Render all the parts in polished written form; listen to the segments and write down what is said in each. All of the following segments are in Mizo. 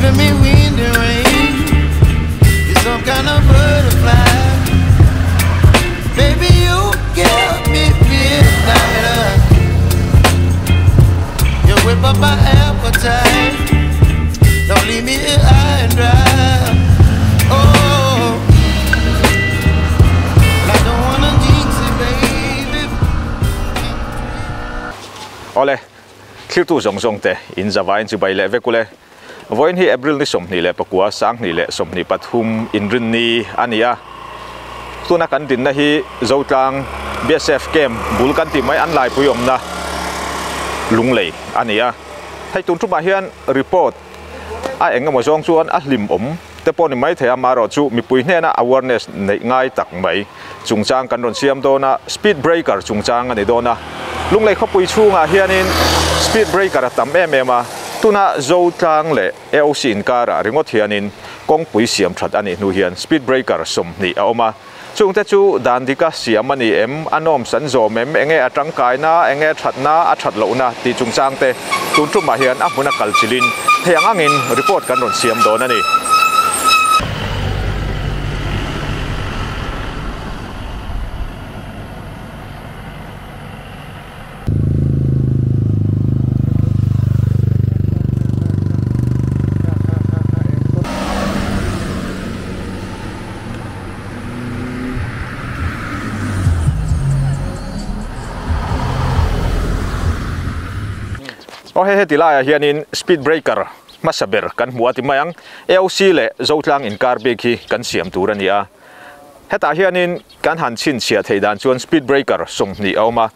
Giving me wind and rain. You're some kind of butterfly. Baby, you give me midnight. You whip up my appetite. Don't leave me here high and dry. Oh, I don't wanna jinx it, baby. Ole, thiltu zawng zawng te in zavain chibai leh vek ule. Vawiin hi April ni 29, 2023 inrinni a ni a. Tuna kan dinna hi Zotlang BSF camp bul kan tih mai an laipui awmna Lunglei a ni a. Hei tun tumah hian report a eng emaw zawng chuan a hlim awm te pawh ni mai thei a, amaherawh chu mipui hnena awareness neih ngai tak mai chungchang kan rawn siam dawn a, speed breaker chungchang a ni dawn a. Lunglei khawpui chhungah hianin speed breaker a tam em em a, tuna Zotlang leh AOC inkarah ringawt hianin kawngpui siam that a nih hnu hian speed breaker 20 a awm a. Chungte chu dan dika siam a ni em, a norms an zawm em, enge a tangkaina, enge thatna, a that lohna tih chungchang te tun tumah hian a hmuna kal chilhin thei ang angin report kan rawn siam dawn a ni. Aw hei heti laiah hianin speed breaker hmasa ber kan hmu a ti mai ang. AOC leh Zotlang inkar bik hi kan siam tur a ni a. Hetah hianin kan han chhinchhiah theih dan chuan speed breaker 20 a awm a,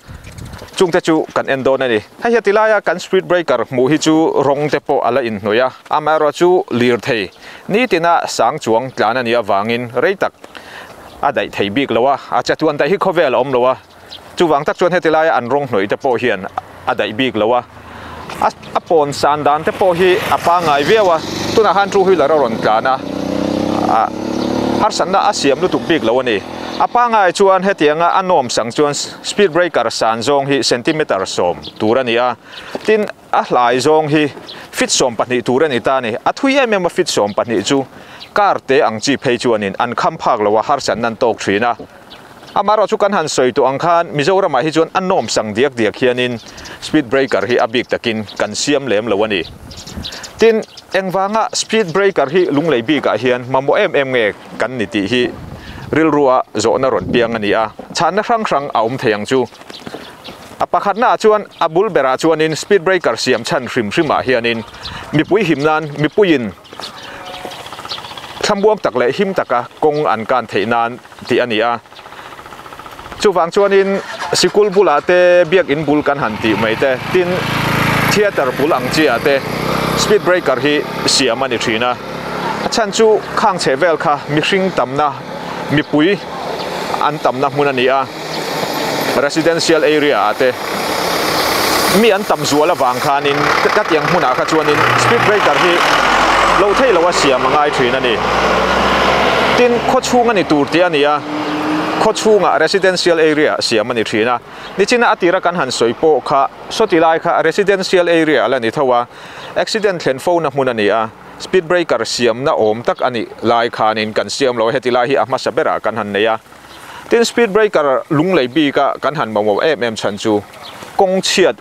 chungte chu kan en dawn a ni. Hei heti laia kan speed breaker hmuh hi chu rawng te pawh a la inhnawih a, amaherawhchu lirthei nitina sang chuang tlan a nih avangin rei tak a daih thei bik lo a, a chatuan daih hi khawvel a awm lo a, chuvang tak chuan heti laia an rawng hnawih te pawh hian a daih bik lo a, a pawn san dan te pawh hi a pangngai viau a, tunah khan two wheeler a rawn tlan a, harsatna a siam lutuk bik lo a ni. A pangngai chuan hetianga a nawm sang chuan speed breaker san zawng hi centimeter 10 tur a ni a, tin a hlai zawng hi feet 12 tur a ni ta a ni. A thui em em a feet 12 chu car te ang chi phei chuanin an kham phak lo a, harsatna an tawk thin a. Amaherawh chu kan han sawi tawh ang khan Mizoramah hi chuan a nawm sang diak diak hianin speed breaker hi a bik takin kan siam lem lo a ni. Tin, engvanga speed breaker hi Lunglei bikah hian mamawh em em nge kan ni tih hi rilrua zawhna rawn piang a ni a, chhanna hrang hrang a awm thei ang chu. A pakhatnaah chuan a bul berah chuanin speed breaker siam chhan hrim hrimah hianin mipui him nan mipuiin thlamuang tak leh him taka kawng an kan theih nan tih a ni a. Chuvang chuanin sikul bulah te biakin bul kan han tih mai te, tin theatre bul ang chiah te speed breaker hi siam a ni thin a. A chhan chu khang chhe vel kha mihring tamna mipui an tamna hmun a ni a, residential area ah te mi an tam zual avang khanin ka tiang hmunah kha chuanin speed breaker hi lo thei lo a siam a ngai thin a ni. Tin, khaw chhung a ni tur tih a ni a, khaw chhungah residential area siam a ni thin a. Nichina a tira kan han sawi pawh kha sawti lai kha residential area a la ni tho a, accident thlen fo na hmun a ni a, speed breaker siamna awm tak a nih lai khanin kan siam lo a, heti lai hi a hmasa berah kan han nei a. Tin, speed breaker lunglei bika kan han mamawh em em chhan chu kawng chhiat,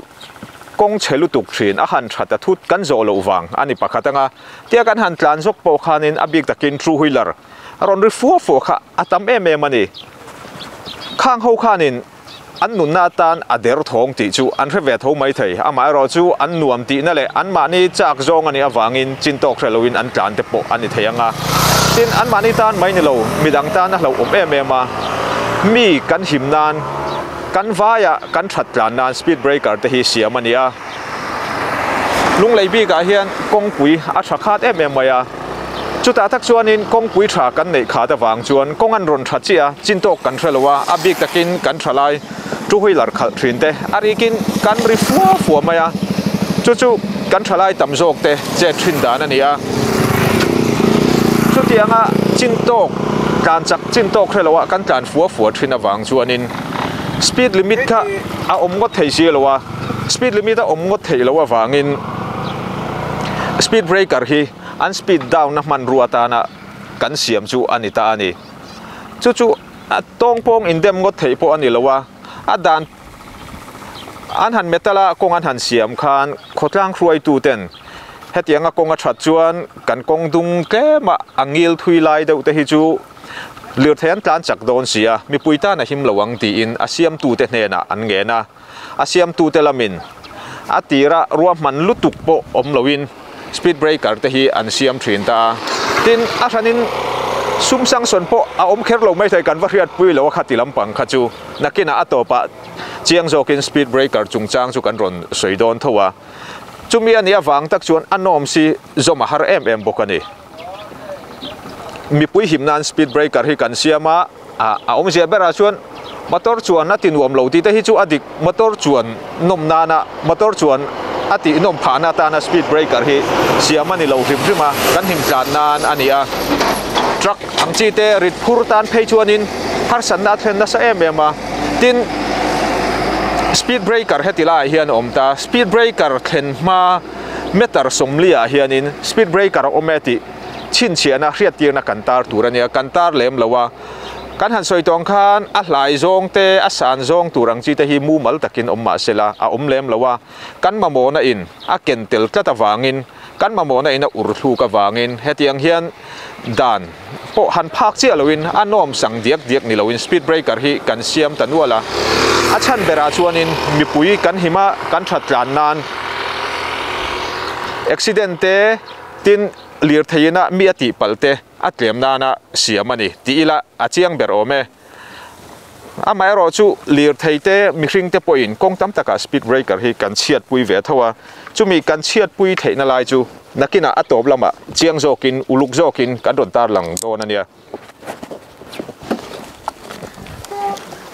kawng chhe lutuk thin a han that a thut kan zawh loh vang a ni pakhat anga tia kan han tlan zawk pawh khanin a bik takin two wheeler a rawn ri fua fua kha a tam em em a ni. Khang ho khanin an nunna atan a der thawng tih chu an hre ve tho mai thei, amaherawh chu an nuam tihna leh anmahni chak zawng a nih avangin chin tawk hre loin an tlan te pawh a ni thei ang a. Tin, anmahni tan mai ni lo, midang tan a hlauhawm em em a, mi kan him nan, kan vaia kan that tlan nan speed breaker te hi siam a ni a. Lunglei bikah hian kawngpui a tha khat em em mai a, chutah tak chuanin kawngpui tha kan neih khat avang chuan kawng an rawn tha chiah a, chin tawk kan hre lo a, a bik takin kan tha lai two wheeler khalh thin te a rikin kan ri fua fua mai a, chu chu kan tha lai tam zawk te chet thin dan a ni a. Chutianga chin tawk tlan chak chin tawk hre lo a kan tlan fua fua thin avang chuanin speed limit kha a awm ngawt thei si lo a, speed limit a awm ngawt theih loh avangin speed breaker hi. an speed down na hmanrua atana kan siam chu a ni ta a ni. Chu chu a tawngpawng indem ngawt theih pawh a ni lo a, a dan an han metal a kawng an han siam khan khawtlang hruaitu ten hetianga kawng a that chuan kan kawng dung tlem a a ngil thui lai deuh te hi chu lirthei an tlan chak dawn si a, mipui tan a him lo ang tiin a siamtute hnenah an ngen a. A siamtute lamin a tira ruahman lutuk pawh awm loin speed breaker te hi an siam thin ta a. Tin, a hranin sum sanction pawh a awm kher lo maithei kan va hriatpui lo a khati lampang kha chu nakinah a tawpah chiang zawkin speed breaker chungchang chu kan rawn sawi dawn tho a. Chumi a nih avang tak chuan a nawm si zawm a har em em bawk a ni. Mipui him nan speed breaker hi kan siam a, a awmzia berah chuan motor chuan a ti nuam lo tih te hi chu a dik, motor chuan nawm nana motor chuan a tih nawm phahna atana speed breaker hi siam a ni lo hrim hrim a, kan him tlan nan a ni a. Truck ang chi te rit phur tan phei chuanin harsatna a thlen nasa em em a, tin speed breaker heti laiah hian a awm ta, speed breaker thlen hma Meter sawmliah hianin speed breaker a awm e tih chhinchhiahna hriattirna kan tar tur a nia, kan tar lem lo a. Kan han sawi tawng khan a hlai zawng te, a san zawng tur ang chi te hi mumal takin awm mah sela a awm lem lo a. Kan mamawhna in a ken tel tlat avangin, kan mamawhna in a ur thluk avangin hetiang hian dan pawh han phak chiah loin a nawm sang diak diak ni loin speed breaker hi kan siam ta nual a. A chhan berah chuanin mipui kan him a, kan that tlan nan accident te tin lirthei ina mi a tih palh te a tlem nana siam a ni tih ila a chiang ber awm e. Amaherawh chu lirthei te mihring te pawhin kawng tam takah speed breaker hi kan chhiatpui ve tho a, chumi kan chhiatpui theihna lai chu nakinah a tawp lamah chiang zawkin uluk zawkin kan rawn tarlang dawn a nia.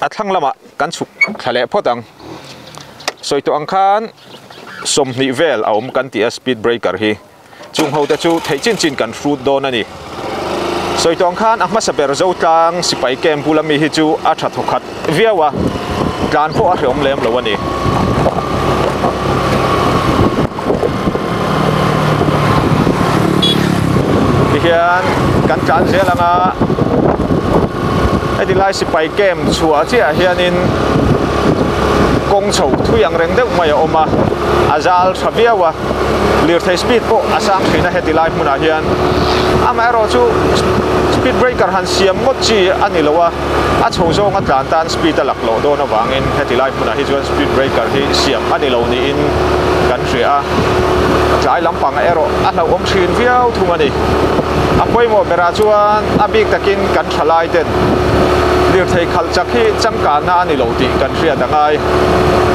A thlang lamah kan chhuk thla leh phawt ang. Sawi tawh ang khan 20 vel a awm kan ti a speed breaker hi. Chung ho te chu theih chin chin kan hrut dawn a ni. Sawi tawng khan a hmasa ber Zotlang sipai camp bula mi hi chu a tha thawkhat viau a, tlan pawh a hreawm lem lo a ni. Tihian kan tlan zel ang a, heti lai sipai camp chhuah chiah hianin kawng chho thui ang reng deuh mai a awm a, a zal tha viau a. Lirthei speed pawh a sang thin a heti lai hmunah hian amaherawh chu speed breaker han siam ngawt chi a ni lo a, a chho zawnga tlan tan speed a lak loh dawn avangin heti lai hmunah hi chuan speed breaker hi siam a ni lo niin kan hria a, tlai lampang erawh a hlauhawm thin viau thung a ni. A pawimawh berah chuan a bik takin kan thalai ten lirthei khalh chak hi changkanna a ni lo tih kan hriat a ngai.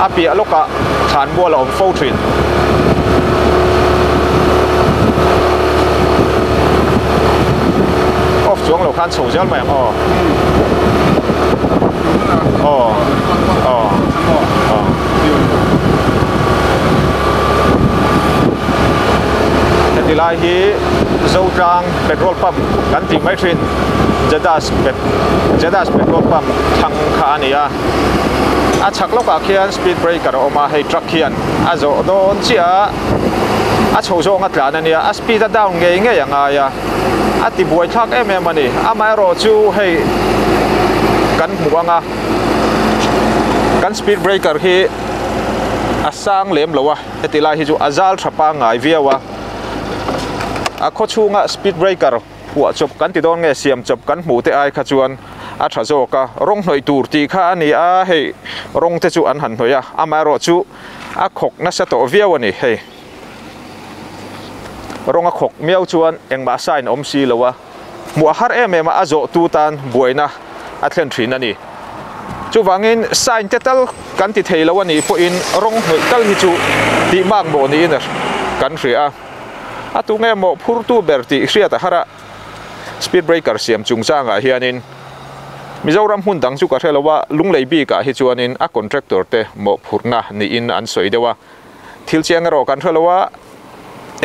A piah lawkah thlan mual a awm fo thin. Off chuang lo khan chho zel mai ang aw. Aw. Aw. Aw. Heti lai hi Zotlang petrol pump kan tih mai thin Jedas pet Jedas petrol pump thlang kha a ni a. A chhak lawkah khian speed breaker a awm a, hei truck hian a zawh dawn chiah a, a chho zawng a tlan a nia, a speed a down ngei ngei a ngai a, a ti buai thlak em em a ni. Amaherawh chu hei kan hmuh ang a, kan speed breaker hi a sang lem lo a, heti lai hi chu a zal tha pangngai viau a, a khawchhunga speed breaker Huah chawp kan ti dawn nge siam chawp kan hmuh te ai kha chuan a tha zawk a, rawng hnawih tur tih kha a ni a, hei rawng te chu an han hnawih a, amaherawh chu a khawk nasa tawh viau a ni, hei rawng a khawk miau chuan engmah sign awm si lo a, hmuh a har em em a, a zawh tu tan buaina a thlen thin a ni. Chuvangin sign te tal kan ti thei lo a nih pawhin rawng hnawih tal hi chu tih mak mawh niin kan hria a. A tu nge maw phurtu ber tih hriat a har a, speed breaker siam chungchangah hianin Mizoram hmun dang chu ka hre lo a, Lunglei bikah hi chuanin a contractor te mawhphurhna niin an sawi deuh a, thil chiang erawh kan hre lo a,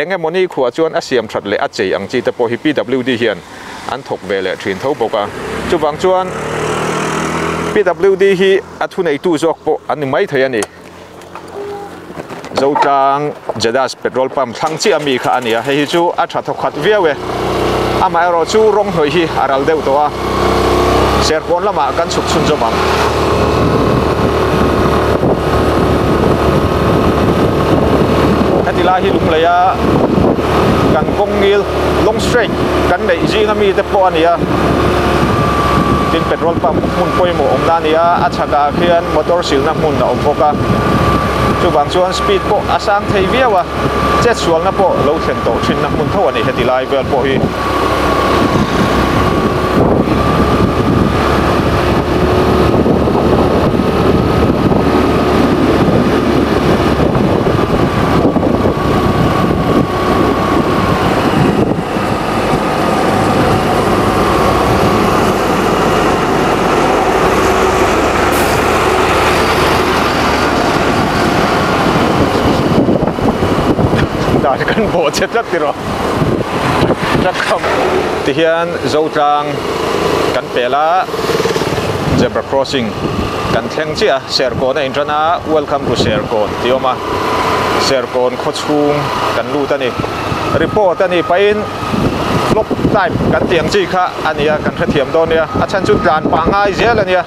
eng emaw ni khuah chuan a siam that leh a chei ang chi te pawh hi PWD hian an thawk ve leh thin tho bawk a, chuvang chuan PWD hi a thuneitu zawk pawh an ni maithei a ni. Zotlang Jedas petrol pump thlang chiah ami kha a ni a, hei hi chu a tha thawkhat viau e. Amaherawh chu rawng hnawih hi a ral deuh tawh a, Serkawn lamah kan chhuk chhunzawm ang. Heti lai hi lunglei a kan kawng ngil long straight kan neih zing ami te pawh a ni a, tin petrol pump hmun pawimawh awmna a ni a, a chhakah khian motor silna hmun a awm bawk a, chuvang chuan speed pawh a sang thei viau a, chetsualna pawh lo thlen tawh thinna hmun tho a ni heti lai vel pawh hi. Dan kan bawh che tlat tiraw truck tihian Zotlang kan pel a zebra crossing kan thleng chiah a Serkawn a intan a welcome to Serkawn tih a awm a Serkawn khawchhung kan lut a ni. Report a nih pahin vlog type kan tih ang chi kha a ni a, kan hrethiam dawn nia. A chhan chu tlan pah ngai zel a nia,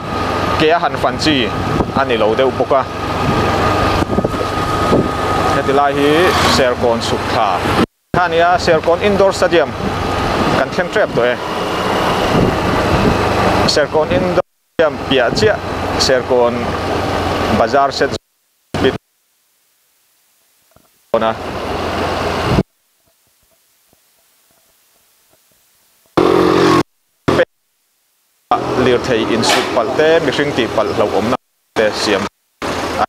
ke a han fan chi a ni lo deuh bawk a. Heti lai hi Serkawn chhuk thla kha a ni a, Serkawn Indoor Stadium kan thleng tep tawh e. Serkawn Indoor Stadium piah chiah Serkawn Bazar set dawn a. Lirthei insuk palh te, mihring tih palh hlauhawmna te siam a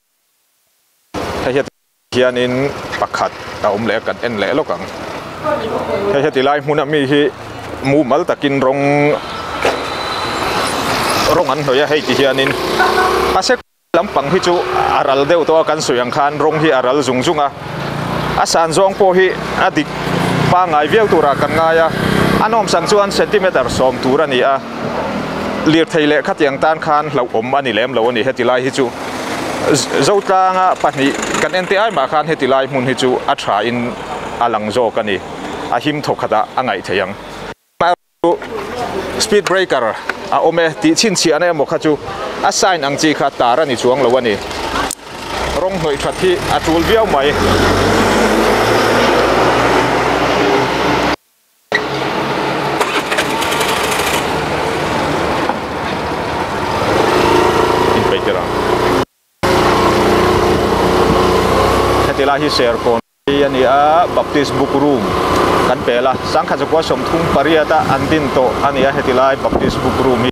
Hei heti hianin pakhat a awm leh a, kan en leh lawk ang. Hei heti lai hmuna mi hi mumal takin rawng rawng an hnawih a, hei ti hianin a sek. Lampang hi chu a ral deuh tawh a, kan sawi ang khan rawng hi a ral zung zung a, a san zawng pawh hi a dik pangngai viau turah kan ngai a, a nawmsang chuan centimeter sawm tur a ni a, lirthei leh khatiang tan khan hlauhawm a ni lem lo a ni heti lai hi chu Zotlanga pahnih kan en te ai mah khan heti lai hmun hi chu a tha in a lang zawk a ni, a him thawk khatah a ngaih theih ang. Speed breaker a awm e tih chhinchhiahna emaw kha chu a sign ang chi kha tar a ni chuang lo a ni. Rawng hnawih that hi a tul viau mai. Inpeih tir ang. Heti lai hi Serkawn a ni a, Baptist Book Room kan pel a, sangkhat zakua 38 a an din tawh a ni a, heti lai Baptist Book Room hi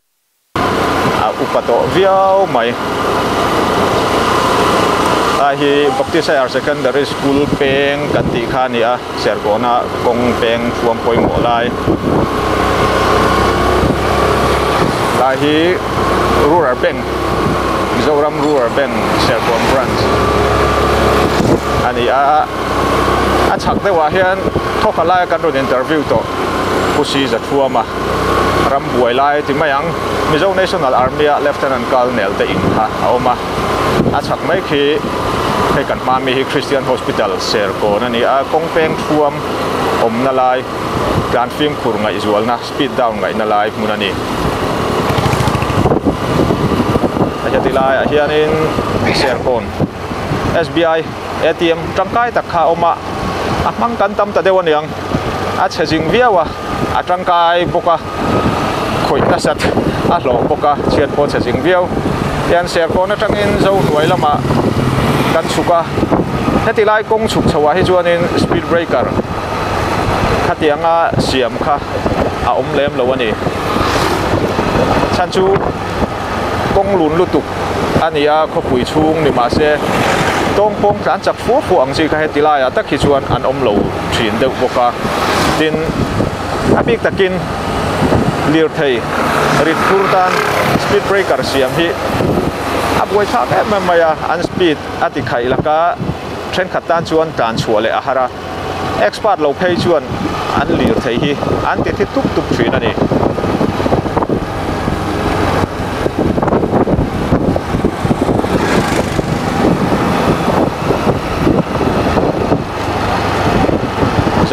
a upa tawh viau mai. Lai hi Baptist Higher Secondary School peng kan tih kha a ni a, Serkawna kawng peng thuam pawimawh lai. Lai hi Rural Bank. Mizoram Rural Bank Serkawn Branch a ni a, a chhak deuhah hian thawkha laia kan rawn interview tawh Pu Si Zathuama ram buai lai ti mai ang Mizo National Army a Lieutenant Colonel te in kha a awm a, a chhak mai khi hei kan hma mi hi Christian Hospital Serkawn a ni a, kawng peng thuam awmna lai tlan fimkhur ngaihzualna speed down ngaihna lai hmun a ni. A heti laiah hianin Serkawn SBI ATM tangkai tak kha a awm a, a hmang kan tam ta deuh aniang, a chhe zing viau a, a tangkai bawk a, khawih nasat a hlawh bawk a, chhiat pawh a chhe zing viau. Tihian Serkawn atangin Zohnuai lamah kan chhuk a, heti lai kawng chhuk chhoah hi chuanin speed breaker khatianga siam kha a awm lem lo a ni. Chhan chu kawng lun lutuk a ni a, khawpui chhung ni mah se tawng pawng tlan chak fua fua ang chi kha heti laiah tak hi chuan an awm lo thin deuh bawk a. Tin, a bik takin lirthei rit phur tan speed breaker siam hi a buaithlak em em mai a, an speed a ti khaih laka thenkhat tan chuan tlan chhuah leh a har a. Expert lo phei chuan an lir thei hi an ti thi tup tup thin a ni.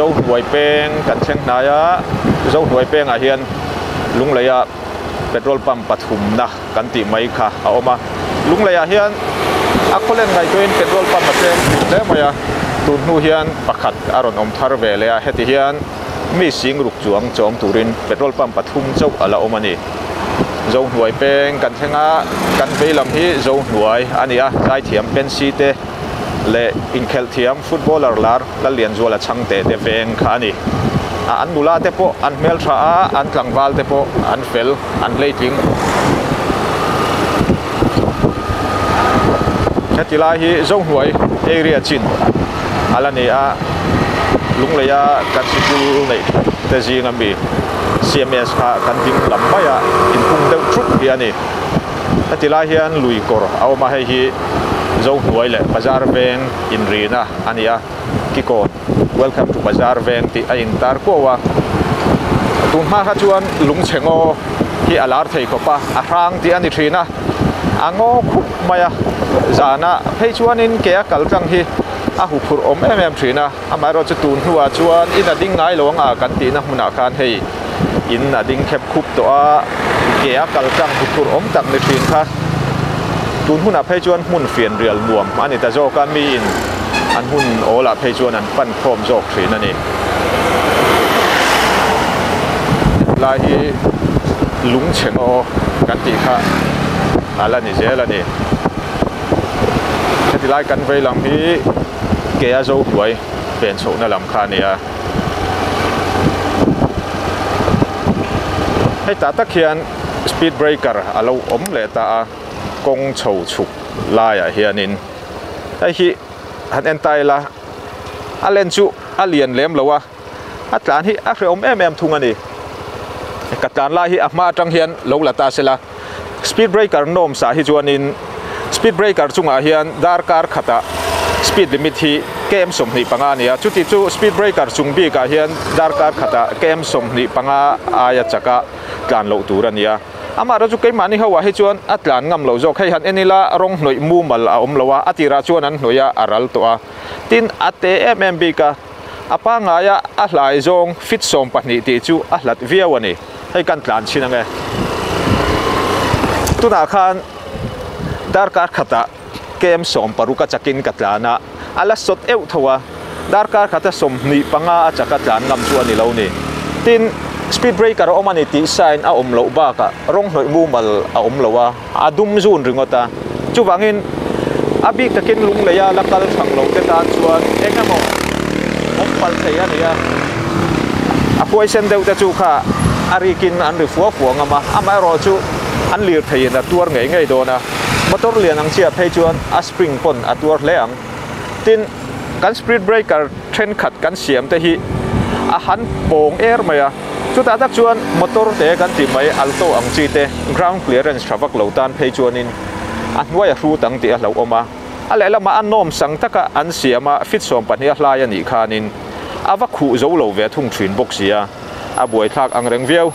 Zohnuai peng kan thleng hnai a, Zohnuai pengah hian Lungleia petrol pump pathumna kan tih mai kha a awm a. Lungleiah hian a khawlen ngaihtuahin petrol pump a tlem thin hle mai a, tun hnu hian pakhat a rawn awm thar ve leh a, heti hian mi sing ruk chuang chawm turin petrol pump pathum chauh a la awm a ni. Zohnuai peng kan thleng a, kan vei lam hi Zohnuai a ni a, zaithiam Pensy te leh inkhelh thiam footballer lar Lallianzuala Chhangte te veng kha a ni. An nula te pawh an hmeltha a, an tlangval te pawh an fel, an hleitling. Heti lai hi Zohnuai area chin a la ni a, Lungleia kan sikul neih that te zinga mi CMS kha kan ding lam mai a, inhung deuh thup hi a ni. Heti lai hian lui kawr a awm a, hei hi Zohnuai leh Bazar veng inrina a ni a, Kikawn Welcome to Bazar veng tih a intar kuau a. Tun hma kha chuan lungchhe ngaw hi a lar thei khawp a, a hrang tih a ni thin a, a ngaw khup mai a, zana phei chuanin ke a kal tlang hi a huphurh awm em em thin a, amaherawhchu tun hnuah chuan in a ding ngai lo ang a kan tihna hmunah khan hei in a ding khep khup tawh a, ke a kal tlang huphurh awm tak ni thin kha tun hunah phei chuan hmun fian rial nuam a ni ta zawk a, miin an hun awlah phei chuan an pan khawm zawk thin a ni. Hetlai hi lungchhe ngaw kan tih kha a la ni zel a ni. Heti lai kan vei lam hi ke a zo hnuai pen chhohna lam kha a ni a. Hei tah tak hian speed breaker a lo awm leh ta a, kawng chho chhuk laiah hianin hei hi han en ta ila a len chu a lian lem lo a, a tlan hi a hrehawm em em thung a ni. Ka tlan lai hi a hma atang hian lo la ta sela, speed breaker nawm sah hi chuanin speed breaker chungah hian darkar khatah speed limit hi km 25 a ni a, chuti chu speed breaker chung bikah hian darkar khatah km 25 aia chaka tlan loh tur a ni a. Amaherawhchu keimahni ho ah hi chuan a tlan ngam loh zawk, hei han en ila rawng hnawih mumal a awm lo a, a tirah chuan an hnawih a, a ral tawh a, tin a te em em bik a. A pangaia a hlai zawng fit 12 tih chu a hlat viau a ni. Hei kan tlan chhin ange. Tunah khan darkar khatah km 60 a chakin ka tlan a, a la sawt euh tho a. Darkar khata 25 a chaka tlan ngam chu a ni lo ni. Tin, speed breaker a awm a ni tih sign a awm loh bakah rawng hnawih mumal a awm lo a, a dum zun ringawt a. Chuvangin a bik takin lungleia la kal thang lo te tan chuan eng emaw awm palh thei a ni a. A huaisen deuh te chu kha a rikin an ri fua fua ngam a, amaherawh chu an lir theiin a tuar ngei ngei dawn a. Motor lian ang chiah phei chuan a spring pawn a tuar hle ang. Tin, kan speed breaker thenkhat kan siam te hi a han pawng er mai a. Chutah tak chuan motor te kan tih mai alto ang chi te ground clearance tha vak lo tan phei chuanin a hnuai a hrut ang tih a hlauhawm a. A lehlamah a nawm sang taka an siam a fit 12 a hlai a nih khanin a va khuh zo lo ve thung thin bawk si a, a buaithlak ang reng viau.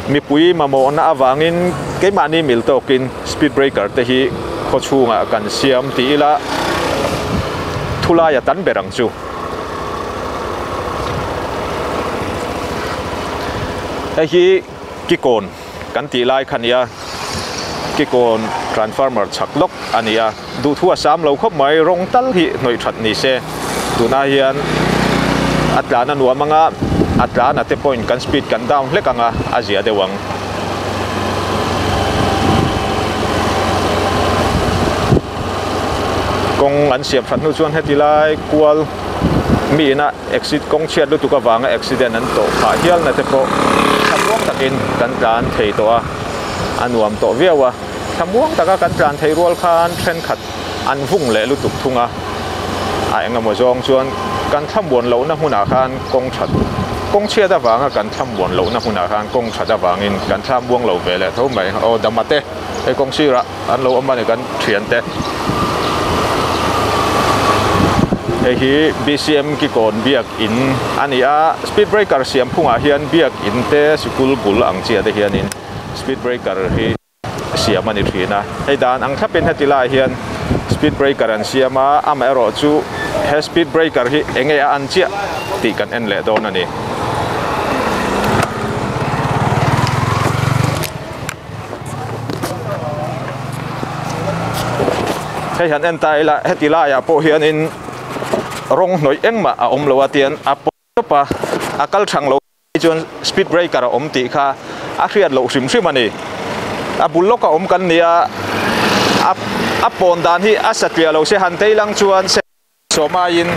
Mipui mamawhna avangin keimahni mil tawkin speed breaker te hi khaw chhungah kan siam ti ila thulai a tan ber ang chu. Hei hi Kikawn kan tih lai kha nia, Kikawn transformer chhak lawk a ni a, duhthu a sam lo khawp mai, rawng tal hi hnawih that ni se, tunah hian a tlan a nuam anga, a tlan a te pawhin kan speed kan down hlek anga a zia deuh ang. Kawng an siam that hnu chuan heti lai kual mi ina accident kawng chhiat lutuk avanga accident an tawh phah hial na te pawh thlamuang takin kan tlan thei tawh a, a nuam tawh viau a. Thlamuang taka kan tlan thei rual khan thenkhat an vung leh lutuk thung a, a engemaw zawng chuan kan thlamuan lohna hmunah khan kawng that kawng chhiat avanga kan thlamuan lohna hmunah khan kawng that avangin kan thlamuang lo ve leh tho mai. Aw dama te hei kawng sirah an lo awm a ni kan thian te. Hei hi BCM Kikawn biak in a ni a, speed breaker siam phungah hian biak in te sikul bul ang chiah te hianin speed breaker hi siam a ni thin a. Hei dan ang thlapin heti laiah hian speed breaker an siam a, amaherawhchu. He speed breaker hi enge a an chiah tih kan en leh dawn a ni. Hei han en ta ila heti laiah pawh hianin rawng hnawih engmah a awm lo a tian a pawp tawp a, a kal thang lo chuan speed breaker a awm tih kha a hriat loh hrim hrim a ni. A bul lawk a awm kan nia a a pawn dan hi a satliah lo se han tei lang chuan sawm aiin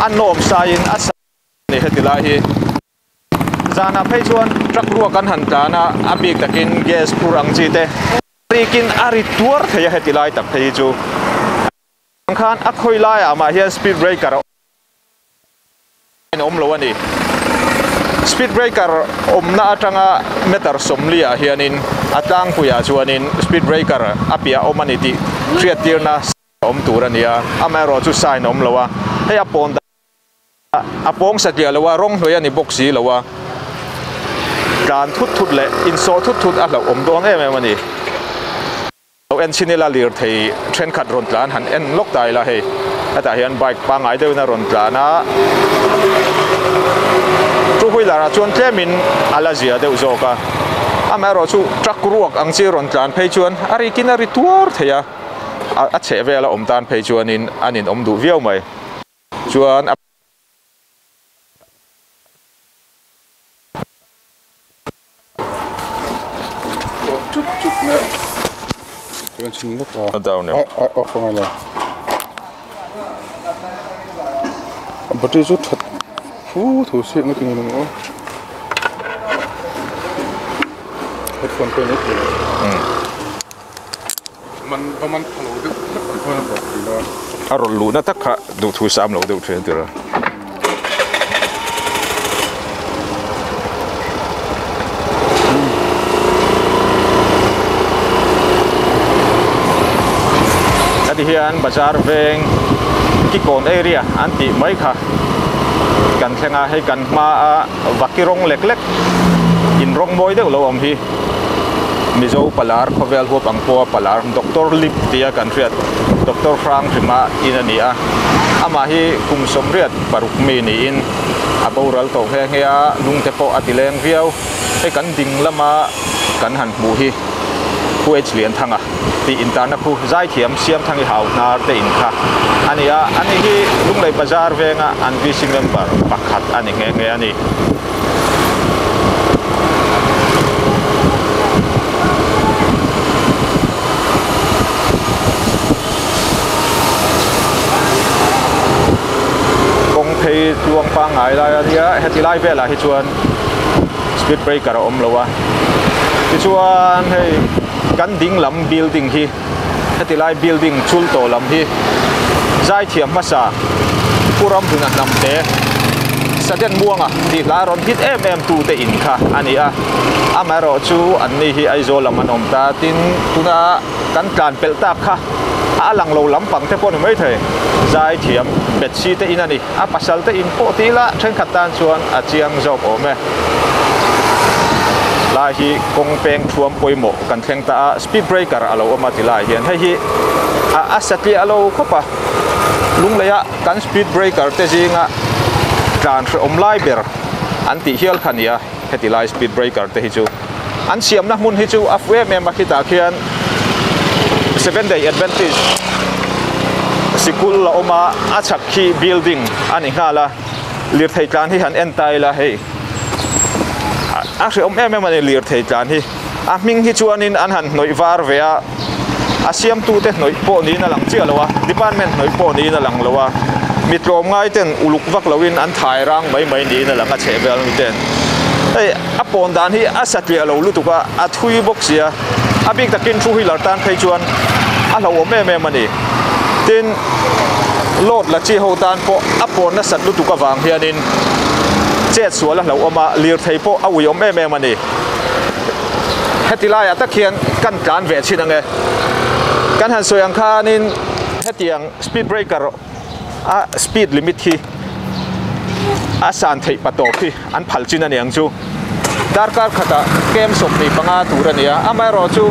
a nawm saiin a sa a ni heti lai hi. Zanah phei chuan truck ruak an han tlan a, a bik takin gas phur ang chi te rikin a ri tuar thei a heti lai tak phei hi chu. Ang khan a khawi laiah mah hian speed breaker a awm lo a ni. Speed breaker awmna atanga meter sawmli ah hianin a tlangpuiah chuanin speed breaker a piah awm a ni tih hriattirna awm tur a ni a, amaherawhchu sign a awm lo a, hei a pawn A pawng satliah lo a, rawng hnuai a ni bawk si lo a, tlan thut thut leh insawh thut thut a hlauh awm dawn em em a ni. Lo en chhin ila lirthei thenkhat rawn tlan han en lawk ta ila hei, hetah hian bike pangngai deuhin a rawn tlan a, two wheeler ah chuan tlemin a la zia deuh zawk a, amaherawh chu truck ruak ang chi rawn tlan phei chuan a rikin a ri tuar thei a, a chhehvel a awm tan phei chuanin a ninawm duh viau mai. Chuan a. Battery chu that fu thu siak na ting ang aw headphone pawh in a ti man va man pha lo deuh hlek ang khawn a bawk thin a. A rawn luhna tak kha duhthu sam lo deuh thin tir a. Heti hian bazar veng Kikawn area an tih mai kha kan thleng a, hei kan hmaa vaki rawng lek lek in rawng mawi deuh lo awm hi. Mizo palar khawvel huap ang pawha palar Doctor Lip tia kan hriat Doctor Hrang Hrima in a ni a, amah hi kum 86 mi niin a boral tawh nghe nghe a, lungte pawh a ti leng viau. Hei kan ding lama kan han hmuh hi Pu H Lianthanga tih intarna khu Zaithiam Siamthangi hau hnar te in kha a ni a, ani hi Lunglei Bazar venga an VC member pakhat a ni nghe nghe a ni. Kawng phei tluang pangngai lai a nia heti lai velah hi chuan speed breaker a awm lo a tichuan hei kan ding lam building hi heti lai building chul tawh lam hi zaithiam hmasa Pu Ramhluna Hnamte Saden Muanga tih hla rawn hit em em tu te in kha a ni a, amaherawh chu an ni hi Aizawl lam an awm ta tin tuna kan tlan pelh tak kha a lang lo lampang te pawh ni maithei zaithiam Betsy te in a ni, a pasal te in pawh tih ila thenkhat tan chuan a chiang zawk awm e. Lai hi kawng peng thuam pawimawh kan thleng ta a, speed breaker a lo awm a ti lai hian hei hi a satliah lo khawp a, lungleia kan speed breaker te zinga tlan hrehawm lai ber an tih hial kha nia heti lai speed breaker te hi chu an siamna hmun hi chu a fu em em a khitah khian seven day adventist sikul a awm a a chhak khi building a ni nghal a lirthei tlan hi han en ta ila hei a hrehawm em em a ni lirthei tlan hi. A hming hi chuanin an han hnawih var ve a, a siamtute hnawih pawh niin a lang chiah lo a, department hnawih pawh niin a lang lo a, mi tlawmngai ten uluk vak loin an thai rang mai mai niin a lang a chheh vel mi ten. Hei a pawn dan hi a satliah lo lutuk a, a thui bawk si a, a bik takin two wheeler tan phei chuan a hlauhawm em em a ni. Tin, load la chi ho tan pawh a pawn nasat lutuk avang hianin chet sual a hlauhawm a, lirthei pawh a uiawm em em a ni. Heti laiah tak hian kan tlan ve chhin ang e. Kan han sawi ang khanin hetiang speed breaker a speed limit hi a san theih pa tawp hi an phal chin a ni ang chu. Darkar khatah kem 25 tur a ni a, amaherawhchu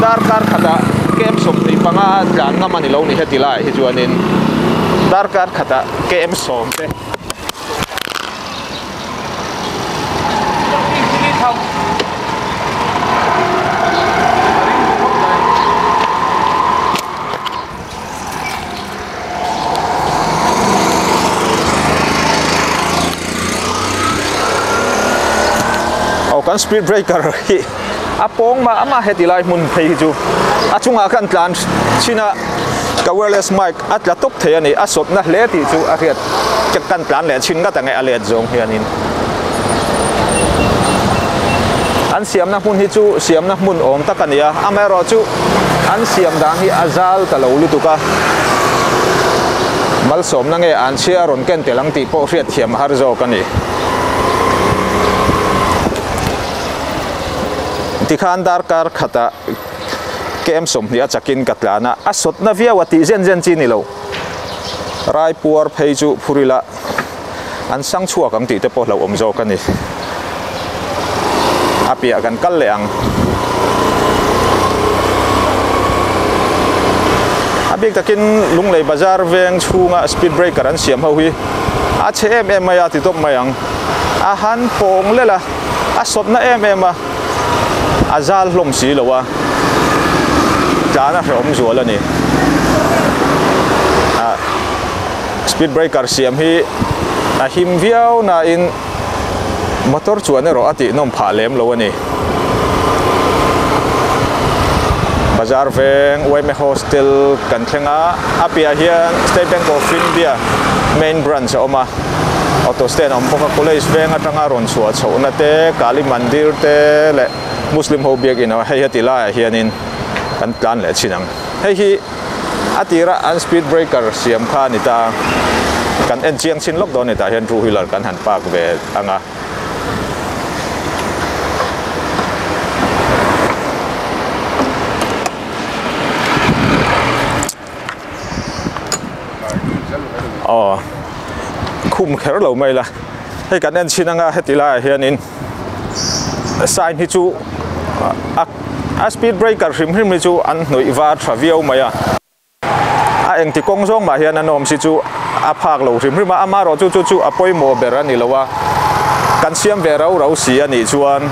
darkar khatah kem 25 tlan ngam a ni lo ni heti laiah hi chuanin Darkar khatah KM sawm te. Aw kan speed breaker hi a pawng mah mah heti lai hmun phei hi chu a chungah khan tlan chhin a ka wireless mic a tla tawp thei a ni a sawtna hle tih chu a hriat kan tlan leh chhin ngat ang e a let zawng hianin an siamna hmun hi chu siamna hmun awm tak a ni a amaherawh chu an siam dan hi a zal ta lo lutuk a malsawmna nge an chhia a rawn ken tel ang tih pawh hriat thiam a har zawk a ni. Tikhan darkar khatah KM 20 a chakin ka tlan a, a sawtna viau a tih zen zen chi ni lo. Raipuar phei chu phur ila an sang chhuak ang tih te pawh hlauhawm zawk a ni. A piah kan kal leh ang. A bik takin Lunglei Bazar veng chhunga speed breaker an siam ho hi a chhe em em mai a ti tawp mai ang. A han pawng lel a, a sawtna em em a, a zal hlawm si lo a, tlan a hrehawm zual a ni. Speed breaker siam hi a him viau nain motor chuan erawh a tihnawm phah lem lo a ni. Bazar veng Uaime Hostel kan thleng a, a piah hian State Bank of India main branch a awm a, auto stand a awm bawk a, college veng atanga rawn chhuah chhohna te, Kali Mandir te leh Muslim ho biakin a awm a, hei heti laiah hianin kan tlan leh chin ang. Hei hi. A tira an speed breaker siam kha a ni ta. Kan en chiang chin lawk dawn a ni tah hian two wheeler kan han park ve ang a. Aw khum kher lo mai la. Hei kan en chin anga heti laiah hianin sign hi chu a a speed breaker hrim hrim hi chu an hnawih var tha viau mai a a engti kawng zawng mah hian a nawm si chu a phak lo hrim hrim a amaherawh chu chu chu a pawimawh ber a ni lo a kan siam ve rau rau si a nih chuan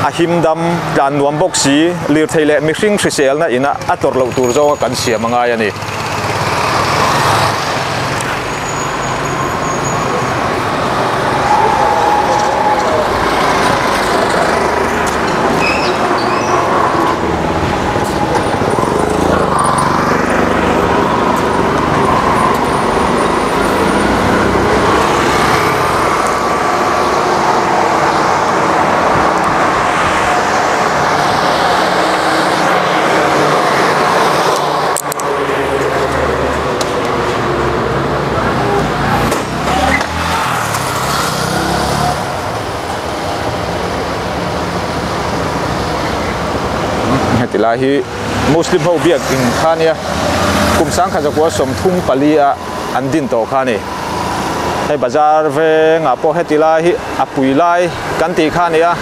a him dam tlan nuam bawk si lirthei leh mihring hriselna ina a tawrh loh tur zawnga kan siam a ngai a ni. Heti lai hi Muslim ho biak in kha nia kum sangkhat zakua 34 a an din tawh kha a ni. Hei bazar vengah pawh heti lai hi a pui lai kan tih kha a ni a.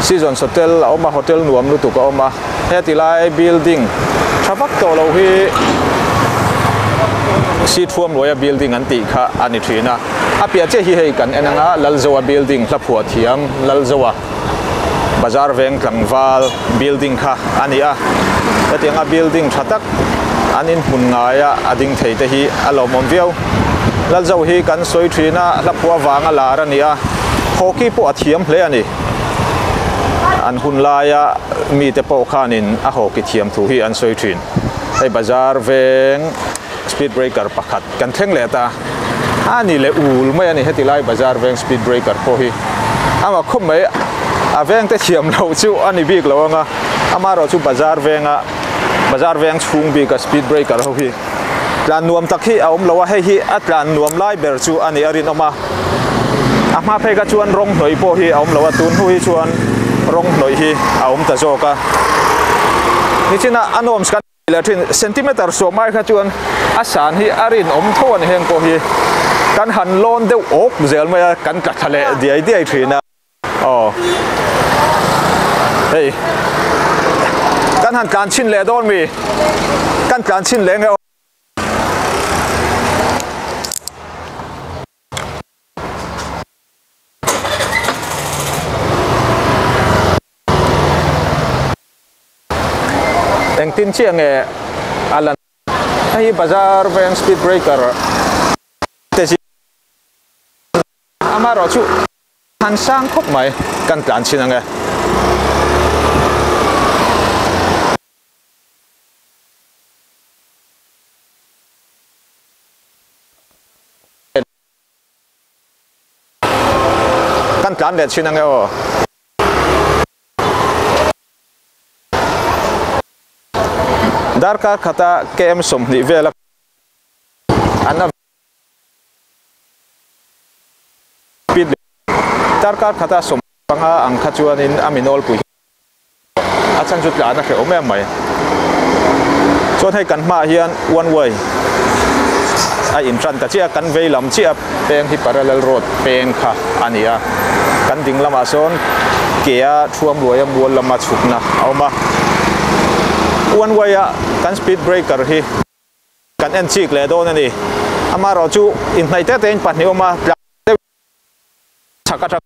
Seasons Hotel a awm a, hotel nuam lutuk a awm a. Heti lai building tha vak tawh lo hi Sithuamluaia building an tih kha a ni thin a, a piah chiah hi hei kan en anga Lalzoa building hla phuah thiam Lalzoa bazar veng tlangval building kha a ni a, hetianga building tha tak an inhmun ngaia a ding thei te hi a lawmawm viau. Lalzo hi kan sawi thin a, hla phuah vanga lar a ni a, hockey pawh a thiam hle a ni. An hun laia mite pawh khanin a hockey thiam thu hi an sawi thin. Hei bazar veng speed breaker pakhat kan thleng leh ta a ni leh ul mai a ni heti lai bazar veng speed breaker pawh hi ama khawp mai a veng te thiam loh chu a ni bik lo ang a amaherawh chu bazar venga bazar veng chhung bika speed breaker ho hi tlan nuam tak hi a awm lo a hei hi a tlan nuam lai ber chu a nih a rinawm a a hma phei kha chuan rawng hnawih pawh hi a awm lo a tun hnu hi chuan rawng hnawih hi a awm ta zawk a nichina a nuam kan leh thin centimeter suam ai kha chuan a san hi a rinawm tho a ni heng pawh hi kan han lawn deuh awk zel mai a kan tla thla leh diai diai thin a. Aw hei kan han tlan chhin leh dawn mi kan tlan chhin leh nge aw. Engtin chiah nge a lan hei hi bazar veng speed breaker te zing amaherawh chu han sang khawp mai kan tlan chhin ang e. Kan tlan leh chhin ang e aw. Darkar khata KM 20 vela an a speed darkar khata 15 ang kha chuanin a mi nawlpui a chhan chu tlan a hrehawm em mai. Chuan hei kan hmaah hian one way a in tan ta chiah a, kan vei lam chiah peng hi parallel road peng kha a ni a, kan ding lamah sawn ke a thuam luai a mual lama chhukna a awm a, one way a kan speed breaker hi kan en chik leh dawn a ni. Amaherawh chu inhnaih te te in pahnih awm a, tlan deuh chhak atang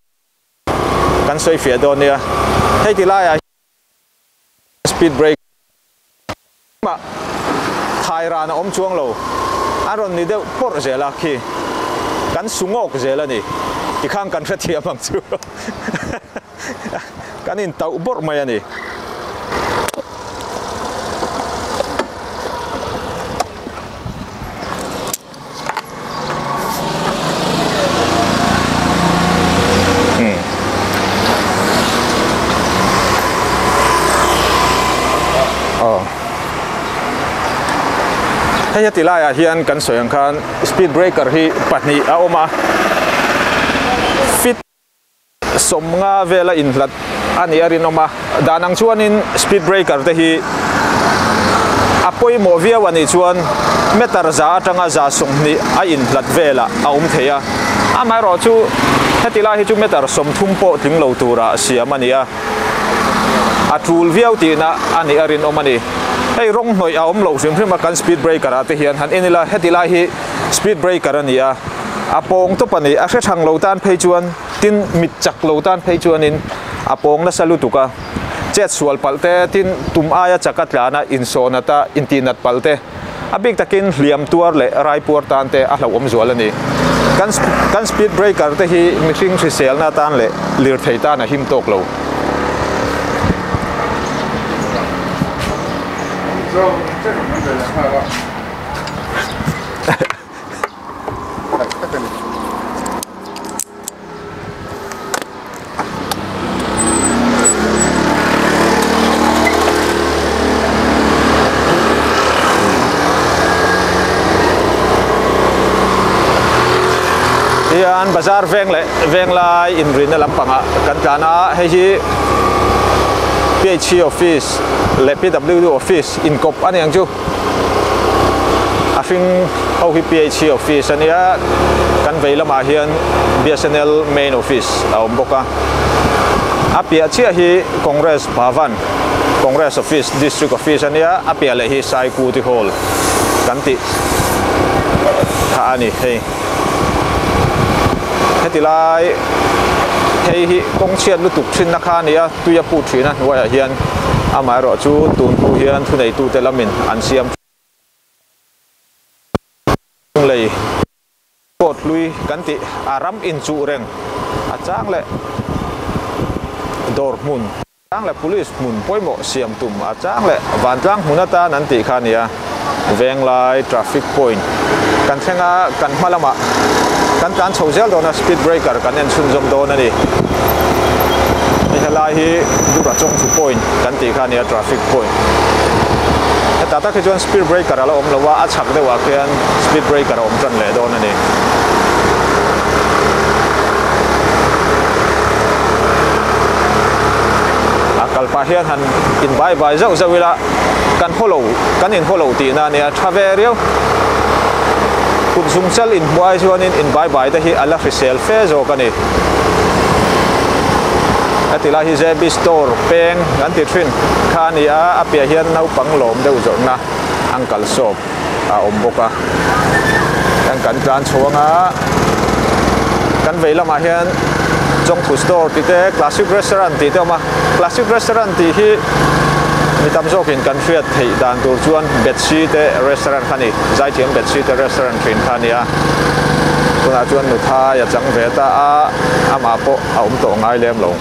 kan sawi fiah dawn nia. Hei ti laiah hian speed break mah thai ran a awm chuang lo, a rawn ni deuh pawrh zel a khi kan su ngawk zel a ni tikhan kan hrethiam ang chu kan intauh bawrh mai a ni. Hei heti laiah hian kan sawi ang khan speed breaker hi pahnih a awm a, fit 50 vela inhlat a nih a rinawm a, dan ang chuanin speed breaker te hi a pawimawh viau a nih chuan meter za atanga za 20 a inhlat velah a awm thei a, amaherawh chu heti lai hi chu meter 30 pawh tling lo tura siam a ni a, a tul viau tihna a nih a rinawm a ni. Hei rawng hnawih a awm loh hrim hrim a kan speed breaker ah te hian han en ila heti lai hi speed breaker a ni a, a pawng tawp a ni, a hre thang lo tan phei chuan tin mit chak lo tan phei chuanin a pawng nasa lutuk a, chet sual palh te tin tum aia chak a tlan a insawn ata intihnat palh te a bik takin hliam tuar leh rai puar tan te a hlauhawm zual a ni. Kan kan speed breaker te hi mihring hriselna atan leh lirthei tan a him tawk lo. Hian bazar veng leh veng lai inrinna lampangah kan tlan a, hei hi PHC office leh PWD office inkawp a ni ang chu. A hring ho hi PHC office a nia, kan vei lamah hian BSNL main office a awm bawk a. A piah chiah hi Congress Bhavan, Congress office, district office a nia, a piah leh hi Saikuti Hall kan tih kha a ni hei. Heti lai hei hi kawng chhiat lutuk thinna kha a ni a, tui a put thin a hnuaiah hian amaherawh chu tun hnu hian thuneitute lamin an siam lei court hlui kan tih a ram inchuh reng a chang leh dawr hmun chang leh police hmun pawimawh siam tum a chang leh vantlang hmun atan an tih kha a ni a, Venglai traffic point kan thleng a kan hma lamah kan tlan chho zel dawn a speed breaker kan en chhunzawm dawn a ni. Hei helai hi Dura Chawngthu point kan tih kha a ni a traffic point. Hetah tak hi chuan speed breaker a la awm lo a, a chhak deuhah khian speed breaker a awm tan leh dawn a ni. A kal pah hian han in bai bai zauh zauh ila kan haw lo kan in haw lo tihna a nia tha ve riau. Kut zung chal in hmuh ai chuanin in bai bai te hi a la hrisel fe zawk a ni. Heti lai hi JB store peng an ti thin kha a ni a, a piah hian naupang lawm deuh zawrhna uncle shop a awm bawk a. Heng kan tlan chhuang a, kan vei lamah hian Chawngthu store tih te Classic restaurant tih te a awm a, Classic restaurant tih hi Mi tam zawkin kan hriat theih dan tur chuan Betsy te restaurant kha ni, Zaithiam Betsy te restaurant thin kha a ni a. Tunah chuan Nuthai a chang ve ta a, amah pawh a awm tawh ngai lem lo.